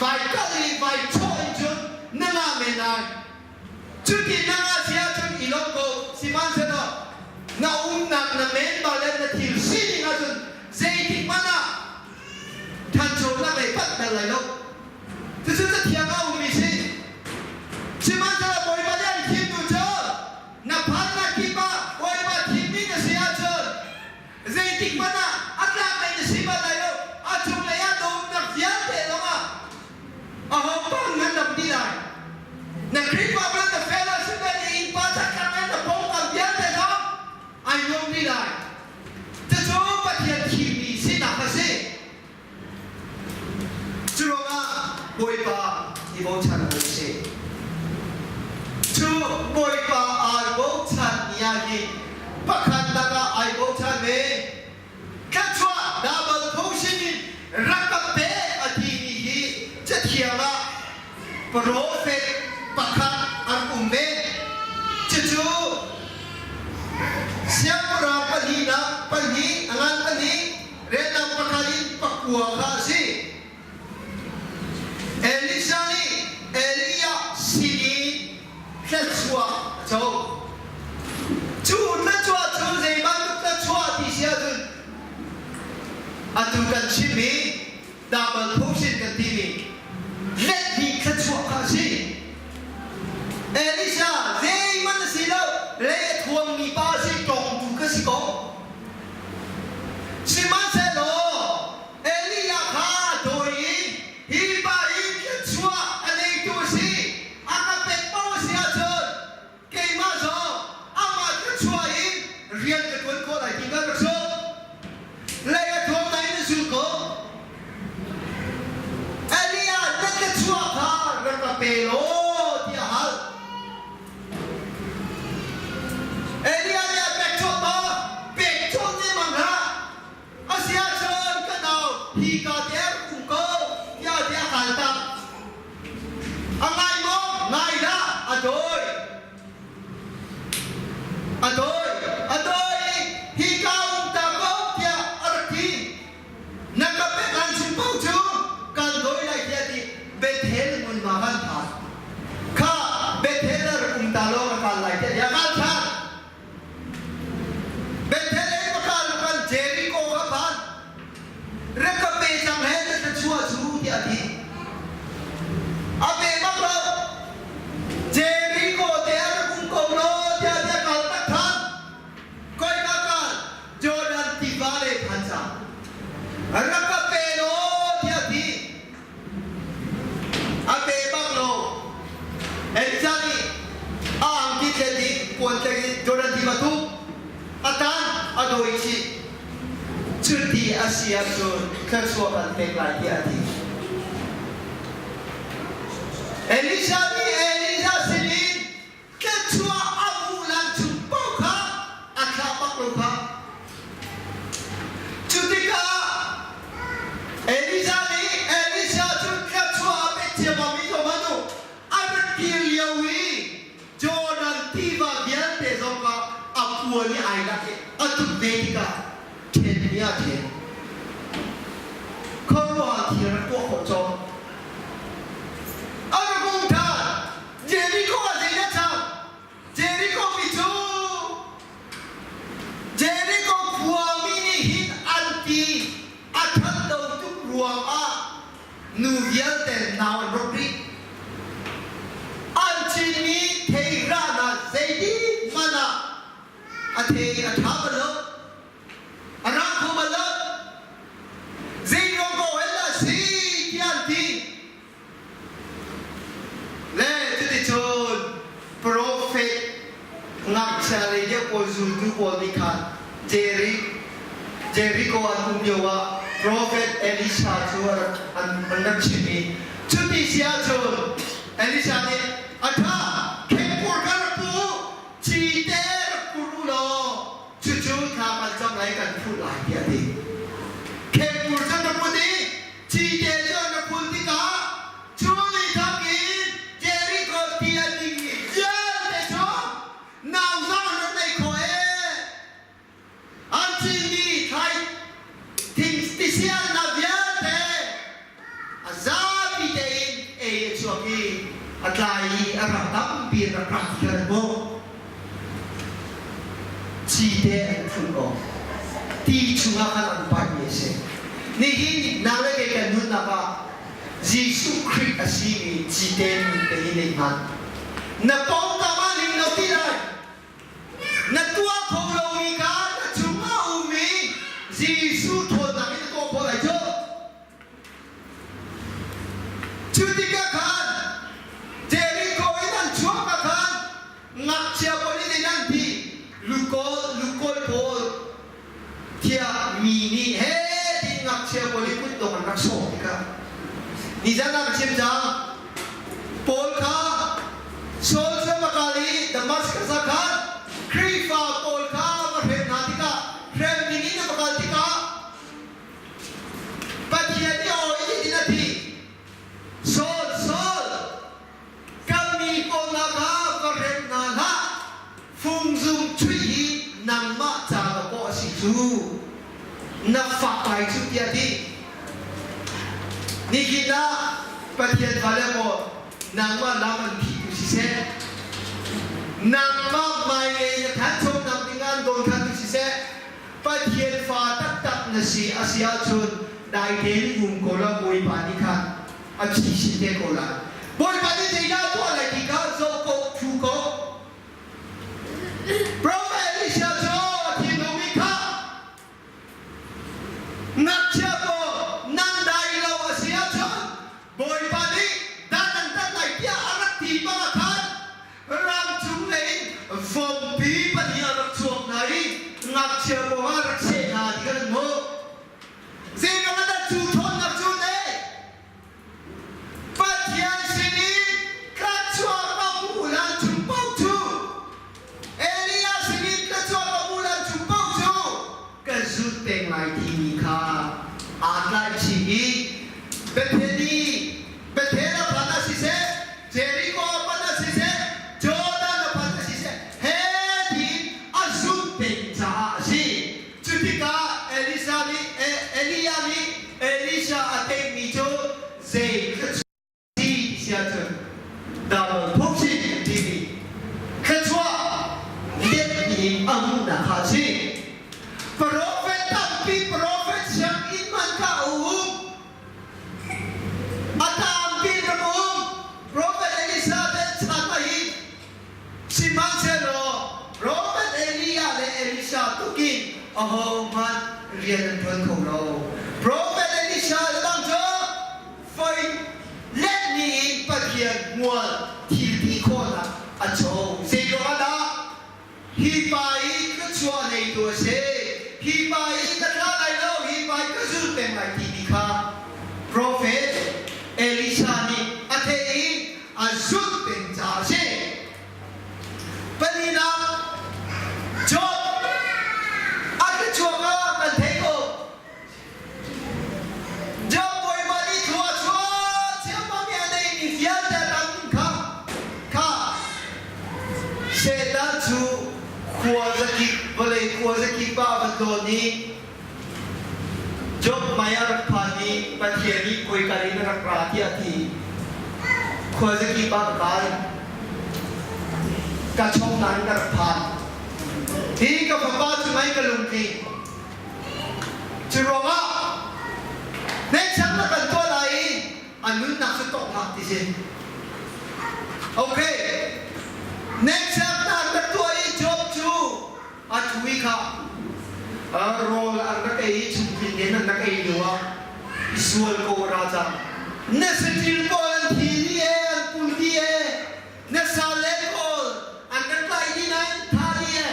vai kal i vai chawh in cun na ngah men lai. Cuti na ngah si ahcun i lawm ko. Sihmanhsehlaw na umnak na member le na thil sining ahcun zeitik hmanh ah ṭhanchonak lei panh bal lai lo. Cucu cathiang ah a ummi si. Sihmanhsehlaw Bawipa nih an thimtu cu na phannak kip ah Bawipa thimmi na si ahcun zeitik hmanh ah a tlak lei na si bal lai lo. A cunglei ah na umnak vialte zongah Ahopaoh nan dam dih lai. Na Khrihfabu le na fellowship le na innpa taktak le na pawngkam vialte zong ai nuam dih lai. Cucu Pathian thimmi sinak a si. Cu ruangah Bawipa i bochan u sih. Cu Bawipa ai bochan ni ah hin pakhatnak ah ai bochan ve. Thluachuah double portion in rak ka pe a timi hi cathiang ah profet pakhat an um ve. Cucu siangpahrang pahnihnak pahnih a ngan pahnih relnak pakhat in pakua kha a si. Elisha nih Elijah sin i thluachuah a co. Cu thluachuah cu zei bantuk thluachuah ti si ahcun atu kan chimmi double portion kan timi let hnih thluachuah kha a si. Thluachuah kha rak ka pe law tiah a hal. Elijah nih a pek colh maw? Pek colh lengmang hlah. Asiahcun ka nau hi ka te a rak um ko tiah tiah a kaltak. A ngai maw? Ngai hlah. A dawi. A dawi. A dawi i hi ka um ta ko tiah a rak ti. Na ka pek lan chung paoh cu kan dawi lai tiah ti Bethel hmunhma kan phan. Kha Bethel ah rak um ta law ka kal lai tiah ti a kal ṭhan. Bethel in ka kal kan Jericho ka phan. Rak ka pe cang he na thluachuah cu tiah a ti. A pe bak lo. Jericho te ah rak um ko law tiah ti a kal tak ṭhan. Koi ka kal Jordan tiva le phan cang. Rak ka pe law tiah a ti. A pe bak lo. Elijah nih a angki tlet i puan tleng in Jordan tiva tu a tan a dawi chih. Cuti a si ahcun thluachuah kan pek lai tiah a ti. Elisha nih Elijah sinin thluachuah a hmuh lan chung paoh kha a thlah bak lo kha. Cu tikah Elijah nih Elisha cu thluachuah a pek ciammam i zohhmanh u, a rat kir lio i Jordan tiva vialte zong kha a puan i ai lak i a tuk ve tikah ṭhenmi ah ṭhen. Khuaruahhar thil rak tuah khawh cawk. A rak um ṭhan. Jericho ah zeidah cang? Jericho mi cu Jericho khuami nih hin an ti a ṭhat lo tuk ruangah nu vialte nau an rawk rih. An cinmi theirahnak zeitik hmanh ah a thei a ṭha bal lo. A rang kho bal lo. Zeiruang ko hel dah si tiah an ti. Le cuticun profet ngakchia lei deuh pawl zultu pawl nih khan Jeri Jericho an um lioah profet Elisha cu an, an rak chimh i cuti si ahcun Elisha nih a ṭha khengpur kha rak pu u cite rak pur u law cucu thla kan cam lai kan phurh lai tiah a ti. Khengpur cu na put i Cite cu an rak phul tikah cu ni thawk in Jericho ti a dingmi vialte cu nau zong an rak nei khawh ee. An cinmi thlai thing tisialnak vialte a zapi tein ei a chuak i a tlai i a ram tampi in rak rak ti kha an hmuh. Cite an phun awk ti chungah khan an paihmi a si. Nihin nang le kei kan nunnak ah Jesuh Khrih a simi cite nun te hi nei hmanh. Na pawngkam ah ling lo ti lai. Na tuah kho lomi kha na chungah ummi Jesuh ṭhawnnak in na tuah khawh lai cu. Cu tikah khan Jericho in an chuak ah khan ngakchia pawl nih an ti lukawl lukawl pawl tiah mi nih he tiin ngakchia pawl i kutdong an rak sawh tikah nizan ah ka chim cang Paul kha Saul cu a kal i Damascus ah khan Khrihfa pawl kha va hrem hna tikah hrem ding in a va kal tikah Pathian nih aw in hitin a ti, Saul, Saul, kan mi kawlnak ah va rem hna hlah, fungzung chuih hi nangmah ca dawkaw a si cu, na fak lai cu tiah a ti. Nihin ah Pathian fale maw nangmah lam an phihtu siseh, nangmah hmailei na thanchonak ding ah an dawnkhantu siseh, Pathian fa taktak na si a si ahcun dai tein um ko law Bawipa nih khan a thi sin te ko lai. Bawipa nih zeidah a tuah lai ti kha zoh ko, thu ko. Prophet Elisha cu a thinlung nih kha ngakchia pawl nan dai lo a si ahcun Bawipa nih dan an tat lai tiah a rak ti bang ah khan ramchung lei in vompi pahnih a rak chuak hna i ngakchia pawl a rak seh hna ti kan hmuh. Zeiruang ah dah cu ṭhawnnak cu ne? Pathian. Bethany Bethel a phan ah siseh, Jericho a phan ah siseh, Jordan a phan ah siseh, he tiin a zulh peng caah a si. Cutikah Elisa nih Elijah nih Elisha a teimi cu zei ti si ahcun double phungchim timi thluachuah let in a hmuhnak kha a si. Prophet tampi prophet sianginn hmanh kha a um. A tampi rak um. Prophet Elisa bel chan ah hin sihmanhsehlaw Prophet Elijah le Elisha tukin ahohmanh rian an ṭuan kho lo. Prophet Elisha le bang cu Foi letmi in Pathian hmual thil ti khawhnak a co. Zeiruangah dah hi pa i thluachuah neitu a si, hi pa i ka thlah lai lo, hi pa i ka zul peng lai timi kha profet Elisha nih a theih i a zulh peng caah a si. Palinak, Job a thluachuah kha kan theih ko. Job Bawipa nih thlua chuah ciammam i a neimi vialte a tam kha kha Satan cu khua zakip vawlei khua zakip ah a va tlawn i Job hmai a rak phan i Pathian nih khoika in a rak ra tiah a ti. Khua zakip ah ka kal. Ka chong nain ka rak phan. Hi ka fapa cu mei ka lungtling. Curuangah neihchang na kan tuah lai i a nunnak cu tawk hlah ti si. Okay, neihchang na an rak tuah i Job cu a thu i kha rawl an rak ei i chungtling in an rak ei lio ah sual ko ra cang. Na saṭil pawl an thi dih e, an pul dih e, na salle pawl an rak tlai dih nain tha dih e,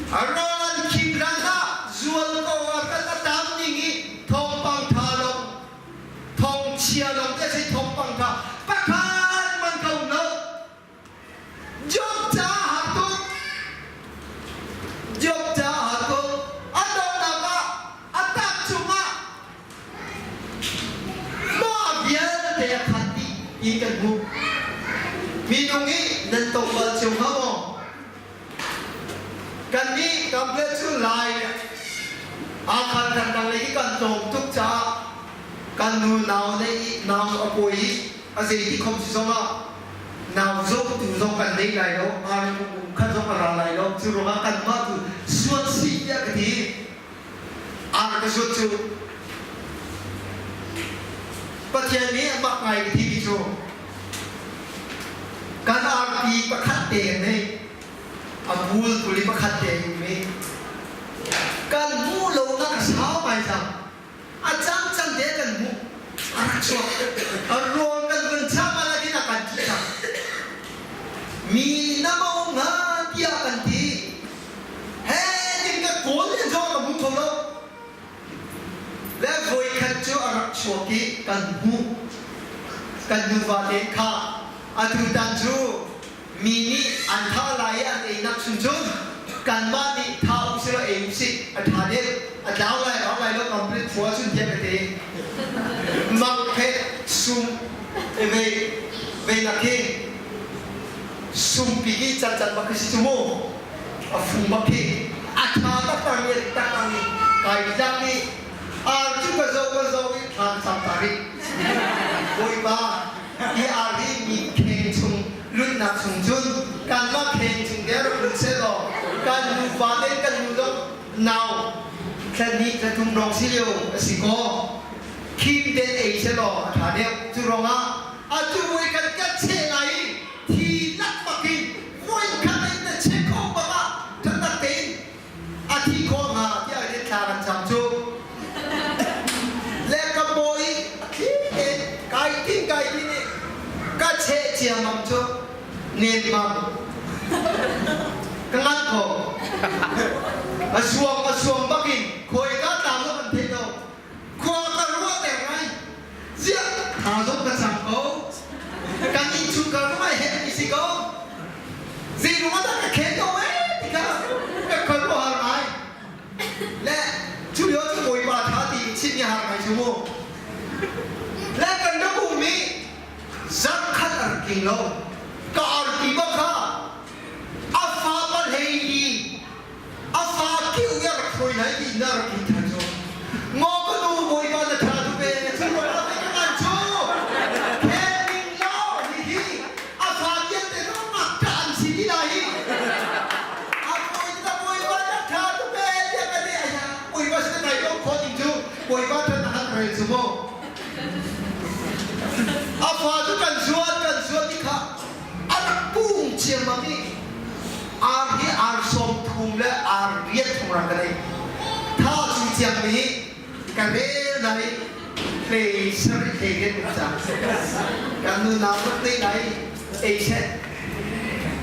Rawl an khim hlan ah zualko ah kan a tam ning i thawngpang ṭha lo, thawngchia lawng te si thawngpang ṭha pakhat man ka um lo. Job caah har tuk. Job caah har tuk. A donghnak ah a tak cungah mah vialte a khat dih ti kan hmuh. Minung i nan tong bal cio hnga maw? Kannih Kamlet cu Lai aa khan kan dang lei i kan tlawm tuk caah kan nu nau nei i nau a pawi i a zeiti khom si zongah nau zohtu zong kan nei lai lo, ar um khat zong a ra lai lo. Cu ruangah kanmah tu suat sih tiah ka ti. Ar ka suat cu Pathian nih a mak ngai ka timi cu Kan arpi pakhat te an nei. A bulpul i pakhat te an um i kan hmuh lonak a sau ngai cang. A cang cang te kan hmuh. A rak chuak. A rawl kan vun cham ah lakin a kan ṭih cang. Mi na mo hnga tiah kan ti. He tin ka kawl len zong ka hmu kho lo. Le voikhat cu a rak chuak i kan hmuh. Kan nuva te kha atutan cu mi nih an thah lai i an einak chung cun kanmah nih tha usih law ei usih a ṭha deuh a tlau lai rau lai lo complete khua cun tiah ka ti. Mangphet sum vei vei nak hi sumpi hi cancan bak khi si cu mu. A fum bak khi a ṭha taktak mi taktak mi kai tlak i ar cu ka zoh ka zoh i thlan cam ta rih. Bawipa hi ar hi mi kheng chung lutnak chung cun kanmah kheng chung te rak lut sehlaw kan nupa le kan nu zong nau thla hnih thla thum rong si lio a si kaw khim tein ei sehlaw a ṭha deuh. Cu ruangah atu voi kan kan cheh lai i thi lakmak in voikhat in na chek kho bak ah ṭhatak tein a thi khawh hnga tiah in thla kan cam cu. Le ka paw i a thli tein kai tin kai tin i ka cheh ciammam cu nemmam ka ngan kho. A suam a suam bak in khawika tlang lo kan thei lo. Khua ka ruahter ngai. Ziah tha zong ka cam ko. Kan innchungkhar zong ai herhmi si ko. Zeiruang ah dah ka khen ko ee ti kha ka khuaruahhar ngai. Le cu lio cu Bawipa tha ti in chim hi har ngai cu mu. Le kan rak um i zarkhat a rak tling lo. Ka arpi bak kha a fa pahlei li a fa kiu i a rak hruai lai ti na rak in than cu. Maw ka nu Bawipa na tha tu pe na cu rual ah ka ngan cu. Khen ning law hihi a fa vialte zong ngakṭah an si ti lai hi. A bawi na Bawipa na tha tu pe tiah ka ti aya Bawipa sin kai ko khawh ding cu Bawipa than na han rel cu mu. A fa cu kan zuat kan zuat ti kha a rak pung ciammam i ar hi ar 30 le ar riat thong rak ka nei. Tha cu ciang mi ka rel lai hlei sarih hlei riat um cang. Kan nu nau rak nei lai ei seh.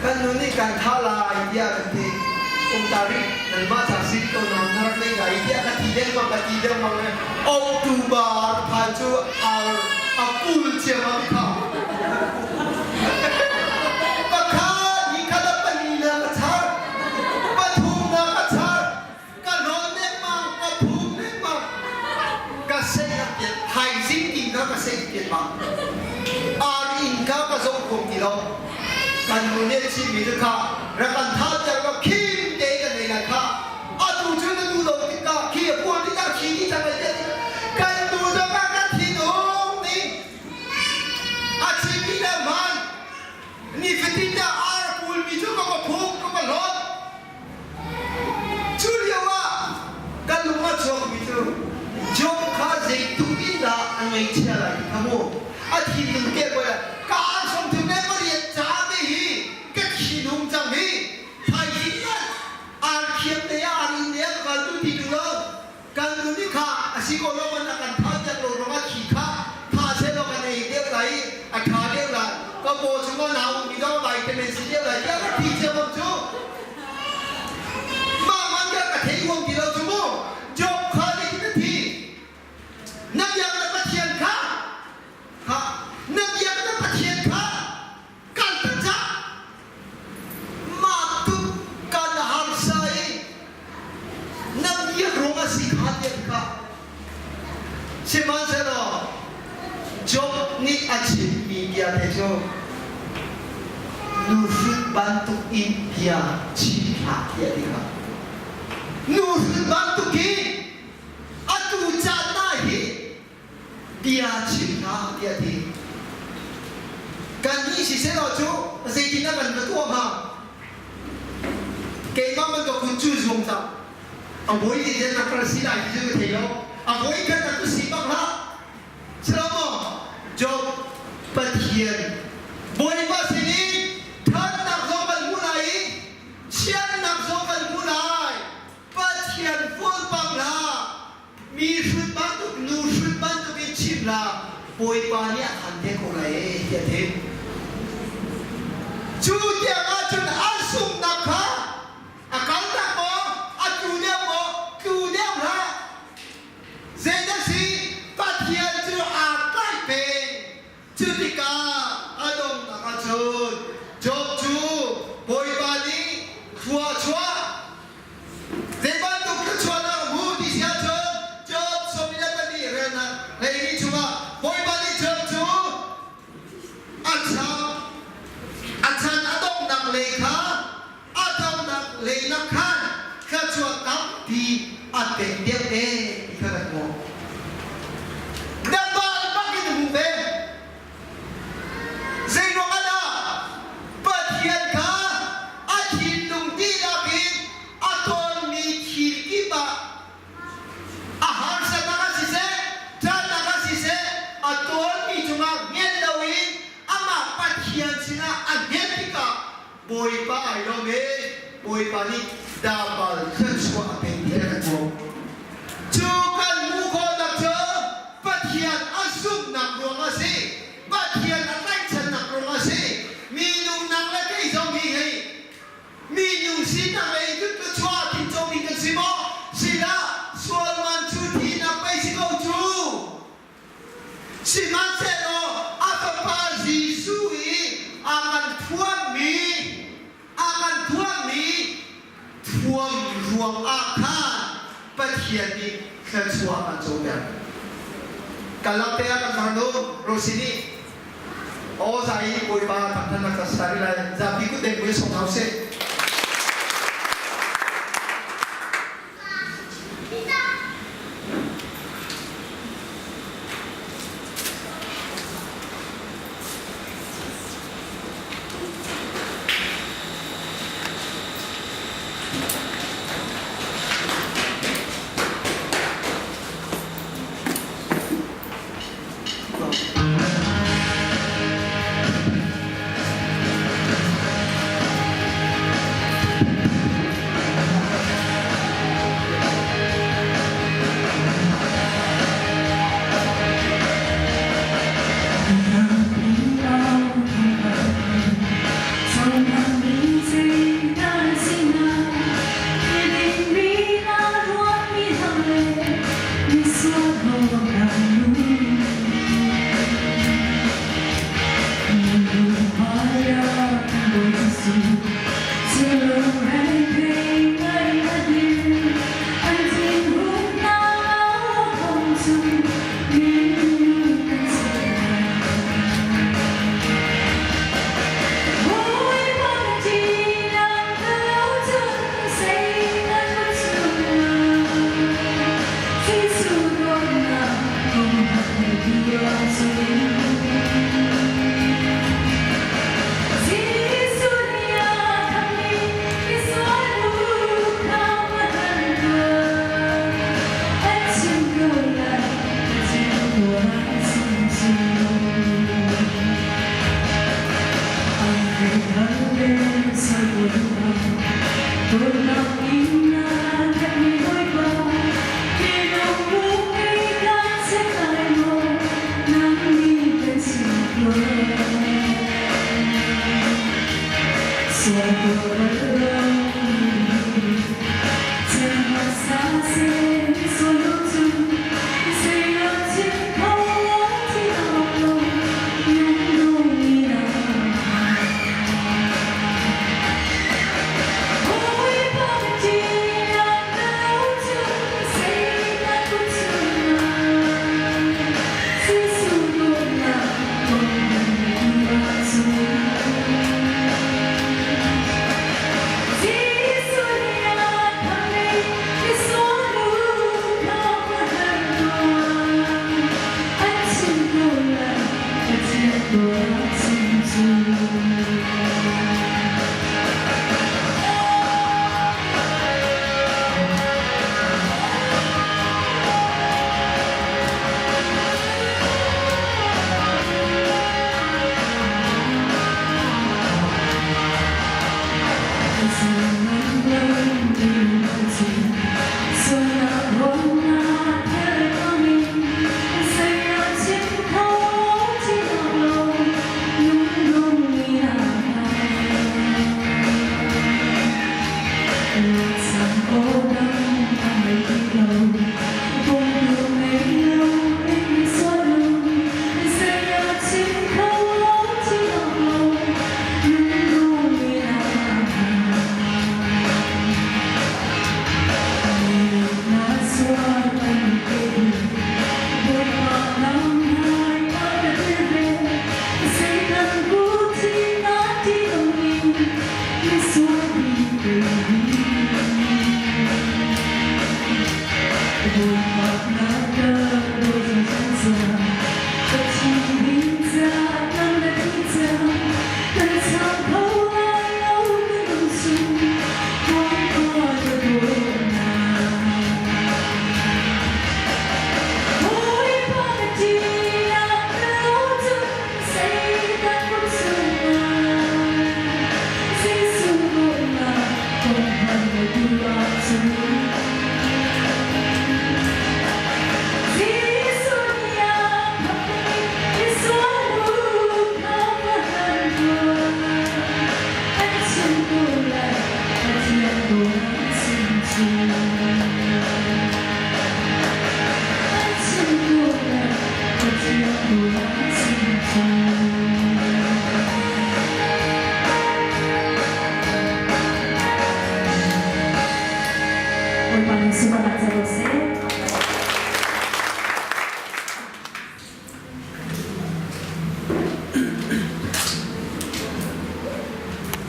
Kan nu nih kan thah lai tiah kan ti. Um ta rih nanmah ca si ko nain na rak nei lai tiah ka ti dengmang ka ti dengmang le October phan cu ar a pul ciammam i kha. Pakhat hi khat a pali na ka char, pathum na ka char, ka lawn lengmang, ka phum lengmang, ka sei a piat, thaizing ti kha ka sei piat bang. Ar inn kha ka zoh khom ti lo. Kan nu nih a chimmi cu kha rak kan thah tiang ka khim te kan nei lai kha. Atu cu na nu lo tikah khi a puan tikah khi ti cang lai tiah kan nu zong ah kan thinung ning a chimmi le hmaan nifatin ah ar pulmi cu ka va phuk ka va hlawt Cu lioah kan lung a chuakmi cu Job kha zeitluk in dah a ngaihchia lai ti kha mu a thinlung keh ko ka ar 38 ca te hi ka thinhung cang hi thaizing man ar thiam te ah ar inn te ah ka kal tu ti tu lo kan nu nih kha a si ko lo man a kan thah piak lo ruangah thi kha tha seh law kan ei deuh lai i a ṭha deuh lai ka paw chungah nau ummi zong vitamin si deuh lai tiah ka ti ciammam cu mah man ka ka thei huam ti lo cu mu Job kha zeitin na thi na biak na Pathian kha ha na biak na Pathian kha kal tak cang Mah tuk kan harsa i na biak ruang a si kha tiah kha. Sihmanhsehlaw Job nih a chimmi bia te cu nuhrin bantuk in bia chim hlah tiah ti kha. Nuhrin bantuk in atu caan hna hi bia chim hlah tiah a ti. Kannih siseh law cu zeitindah kan va tuah hnga? Keimah bantuk kun cu zuam cang. A voi nih zen rak kal si lai ti cu ka thei lo. A voi khat nak cu si bak hlah. Silo maw? Job Pathian Bawipa sin i ṭhatnak zong kan hmu lai i chiatnak zong kan hmu lai. Pathian fualpang hlah. Mi hrut bantuk nu hrut bantuk in chim hlah Bawipa nih a khan te ko lai ee tiah a ti. Cu tiang ahcun an sunghnak kha a kaltak maw a tlu deuh maw tlu deuh hlah zeidah si Pathian cu aa tlaih peng Cu tikah a donghnak ahcun Job cu Bawipa nih thlua a chuah. Zei bantuk thluachuahnak a hmu ti si ahcun Job 22 relnak 12 chungah Bawipa nih Job cu a chan a chan a donghnak lei kha a donghnak lei nak khan thluachuah tampi a pek deuh ee ti kha kan hmuh. Nabal bak in hmu ve. Zeiruang ah dah Pathian kha a thinlung dihlak in a tawnmi thil kip ah a harsatnak ah siseh, ṭhatnak ah siseh a tawnmi cungah ngen loin amah Pathian sinah a ngen tikah Bawipa ai lawm e Bawipa nih dabal thluachuah a pek ti kan hmuh. Cu kan hmuh khawhnak cu Pathian a zumhnak ruang a si. Pathian a tlaihchannak ruang a si. Minung nang le kei zong hi hei minung sinak lei in cun thluachuah a tincomi kan si maw? Silah sual man cu thihnak pei si ko cu. Sihmanhsehlaw a Fapa Jesuh i a kan thuammi a kan thuammi thuam ruangah khan Pathian nih thluachuah an coter. Ka lakte ah kan farnu. Rosi nih aw zai i Bawipa thangthatnak ka sa rih lai. Zapi kut deng mui song hau seh.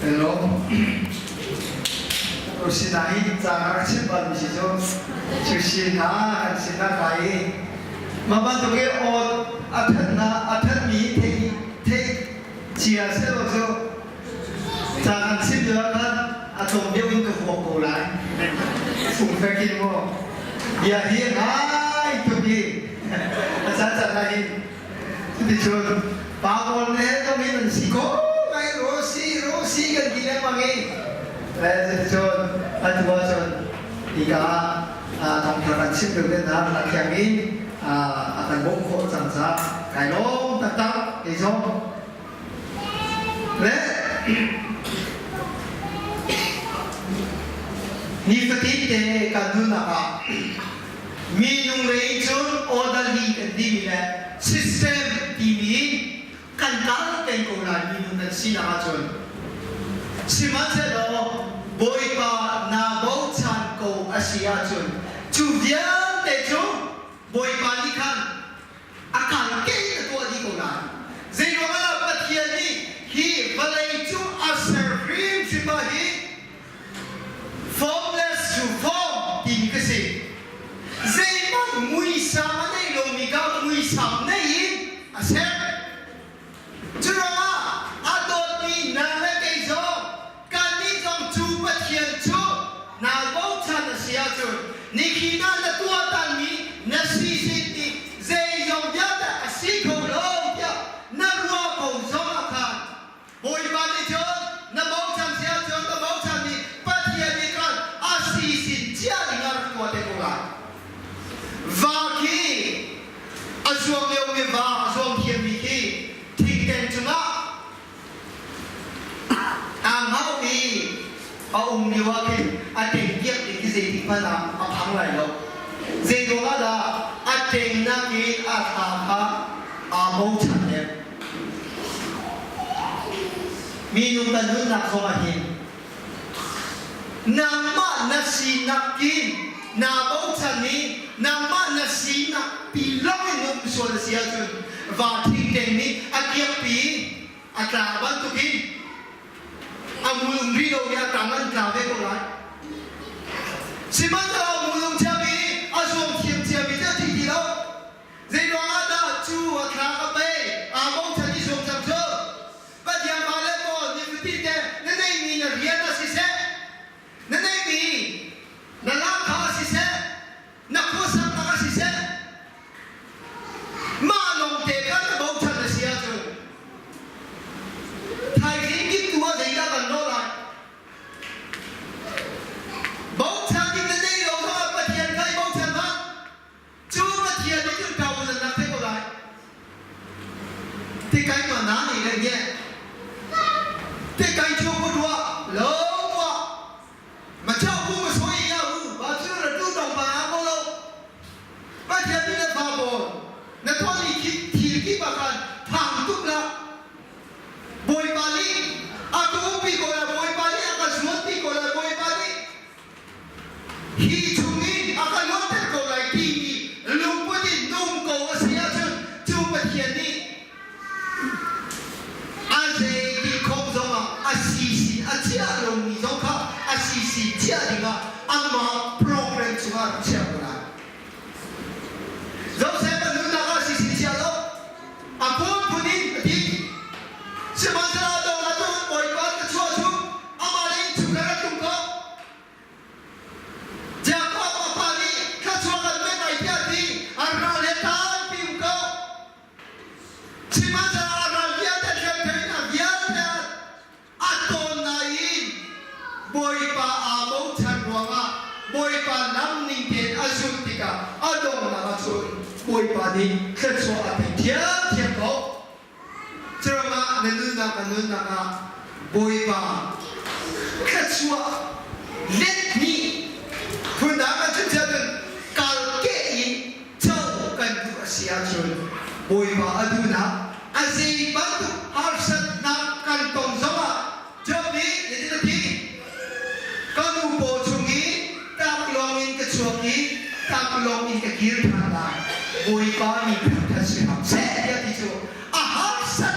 Hello. Sinain ca ka chim bal mi si cu Chushi hna kan sinah kai i mah bantuk i aw a thanna a thanmi thei thei chia selaw cu ca kan chim lio ah khan a tlawm deuh in ka vuak ko lai. Fungfek in maw bia hi ngai tuk i a caan caan ah hin Cuticun pa pawl le zong in an si ko ngai Rosi Rosi kan ti lengmang i cuticun atu ahcun hika ah thawngtha kan chim deuh te hna a thiang in a kan bawmh khawh cang caah kai lawm taktak kei zong le nifatin te kan nunnak ah Minung lei cun orderly kan timi le system timi kan kal peng ko lai minung kan sinak ahcun. Sihmanhsehlaw Bawipa naa bochan ko a si ahcun cu vialte cu Bawipa nih khan a kal ke in a tuah dih ko lai. Zeiruang ah Pathian nih hi vawlei cung a ser hrimhrim ah hi Formless to form timi ka si. Zeihmanh muisam a nei lomi kha muisam nei in a ser. Curuangah a dawtmi nang le kei zong kannih zong cu Pathian cu naa bochan a si ahcun nikhi na na tuahtanmi na sisin nih zeizong vialte a si kho lo tiah na ruah ko zong ah khan Bawipa nih cun na bochan si ahcun na bochanmi Pathian nih khan a si sin cia ding ah rak tuah te ko lai. Va khi a zuang liomi va a zuang thiammi khi thingteng cungah aa hngauh i a um lio ah khin a teng piak ding khi zeitik hmanh ah a phang lai lo. Zei ruangah dah a tengnak in a thla kha aa bochan deuh. Minung kan nunnak zong ah hin nangmah na sinak in naa bochan i nangmah na sinak pi lawng in um sual a si ahcun va thingteng nih a kiakpi a tla bantukin a mul um rih lo i a tang an tla ve ko lai. Sihmanhsehlaw mul um ciami a zuam thiam ciami cu a thi ti lo. Zeiruang ah dah cu a thla ka pei aa bochan i zuam cang cu? Pathian fale pawl nifatin te na neihmi na rian ah siseh, na neihmi na lahkhah ah siseh, na khuasaknak ah siseh, mah lawngte kha na bochan a si ahcun thaizing kiptu ah zeidah kan lawh lai? Bochan ding na nei lo zongah Pathian kha i bochan hlah. Cu Pathian nih cun ṭau nan rak theih ko lai. Ti kai ma na ni le nge. Ti kai chu ku tua lo tua. Ma chau ku ma soi ya u ba chu ra tu dong pa na ko lo. Pathian nih na fa pawl na thon i khi thil ki pa khan phang tuk la. Bawipa nih a ka umpi ko la Bawipa nih a ka zuanpi ko la Bawipa nih Hi chungin a ka luatter ko lai timi lungput in nung ko a si ahcun cu Pathian nih a zei khawh zongah a sisin a chiah lomi zong kha a sisin chiah dingah amah program chungah a chiah ko lai. Joseph a nunnak ah sisin chia lo a phunphun in a ti. Sihmanhsehlaw dong a tuan Bawipa ka chuah cu amah le innchungkhar a tlung ko. Jakob a pa nih thluachuah kan pek lai tiah a ti. A ral he tampi um ko. Sihmanhsehlaw a ral vialte hremthei vialte a tawn nain Bawipa aa bochan ruangah Bawipa lam ning tein a zulh tikah a donghnak ah cun Bawipa nih thluachuah a pek thiamthiam ko. Curuangah na nunnak na nunnak ah Bawipa thluachuah let hnih phundang ah cun cun kal keh in co kan duh a si ahcun Bawipa a duhnak a zei bantuk harsatnak kan tong zongah Job nih zeitin a ti? Ka nu paw chung i taklawng in ka chuak i taklawng in ka kir ṭhan lai. Bawipa nih thangṭhat si hram seh tiah ti cu a harsat.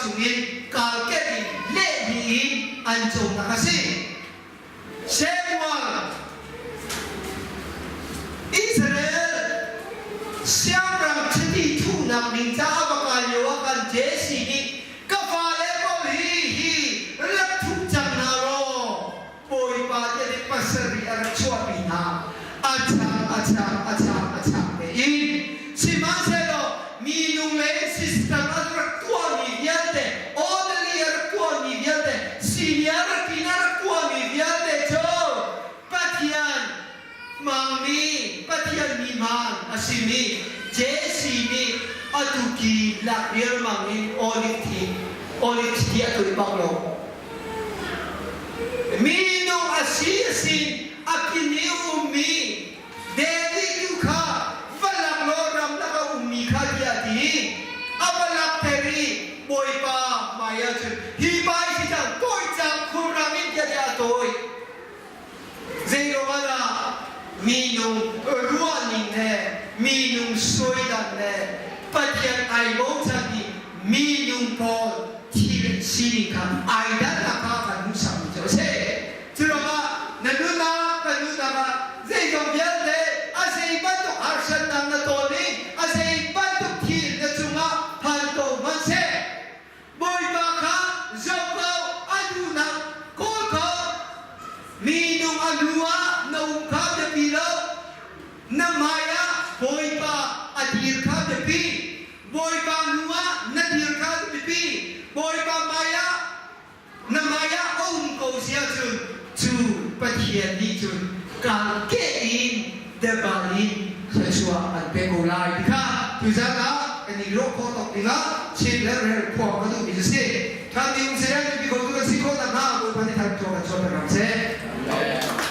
chungin kalket in lehhnih in an cawmnak a si. Samuel Israel siangpahrang chiti thuhnak ding caah va kal lio ah khan Jesse nih ka fale pawl hi hi rak thup cang hna law Bawipa tiah nih pasarih a rak chuahpi hna. A chang, a chang, a chang, a chang te in. Sihmanhsehlaw minung lei system an rak tuahmi vialte, orderly a rak tuahmi vialte, seniority a rak tuahmi vialte cu Pathian hmangmi, Pathian mi hmaan a simi Jesse nih atu ki lak riangmang in olive thi, olive chiti a toih bak lo. Minung a si a sin a kin i a ummi David tu kha va lak law ramlak a ummi kha tiah a ti. A va lakter i Bawipa hmai ah cun hi pa hi si cang tawi cang khulrang in tiah tiah a tawi. Zeiruangah dah minung ruahning le minung suaidan le Pathian ai bochan i minung pawl thil sining kha ai dannak kha kan hmuhsakmi cu a si. Curuangah na nunnak kan nunnak ah zeizong vialte a zei bantuk harsatnak na tawn i a zei bantuk thil na cungah phan ko hmanhseh Bawipa kha zoh ko, a duhnak kawl ko. Minung a hnu ah na um kha biapi lo. Na hmai ah Bawipa a dir kha biapi. Bawipa hnu ah na dir kha biapi. Bawipa hmai ah na hmai ah a um ko si ahcun cu Pathian nih cun kalkeh in debal in thluachuah an pek ko lai ti kha tuzan ah kan i lawh khawh tawk dingah Chin le rel khua ka duhmi cu si. Than ding si le mipi ko tu kan si khawh nakhnga Bawipa nih than thluak kan chuahter hram seh.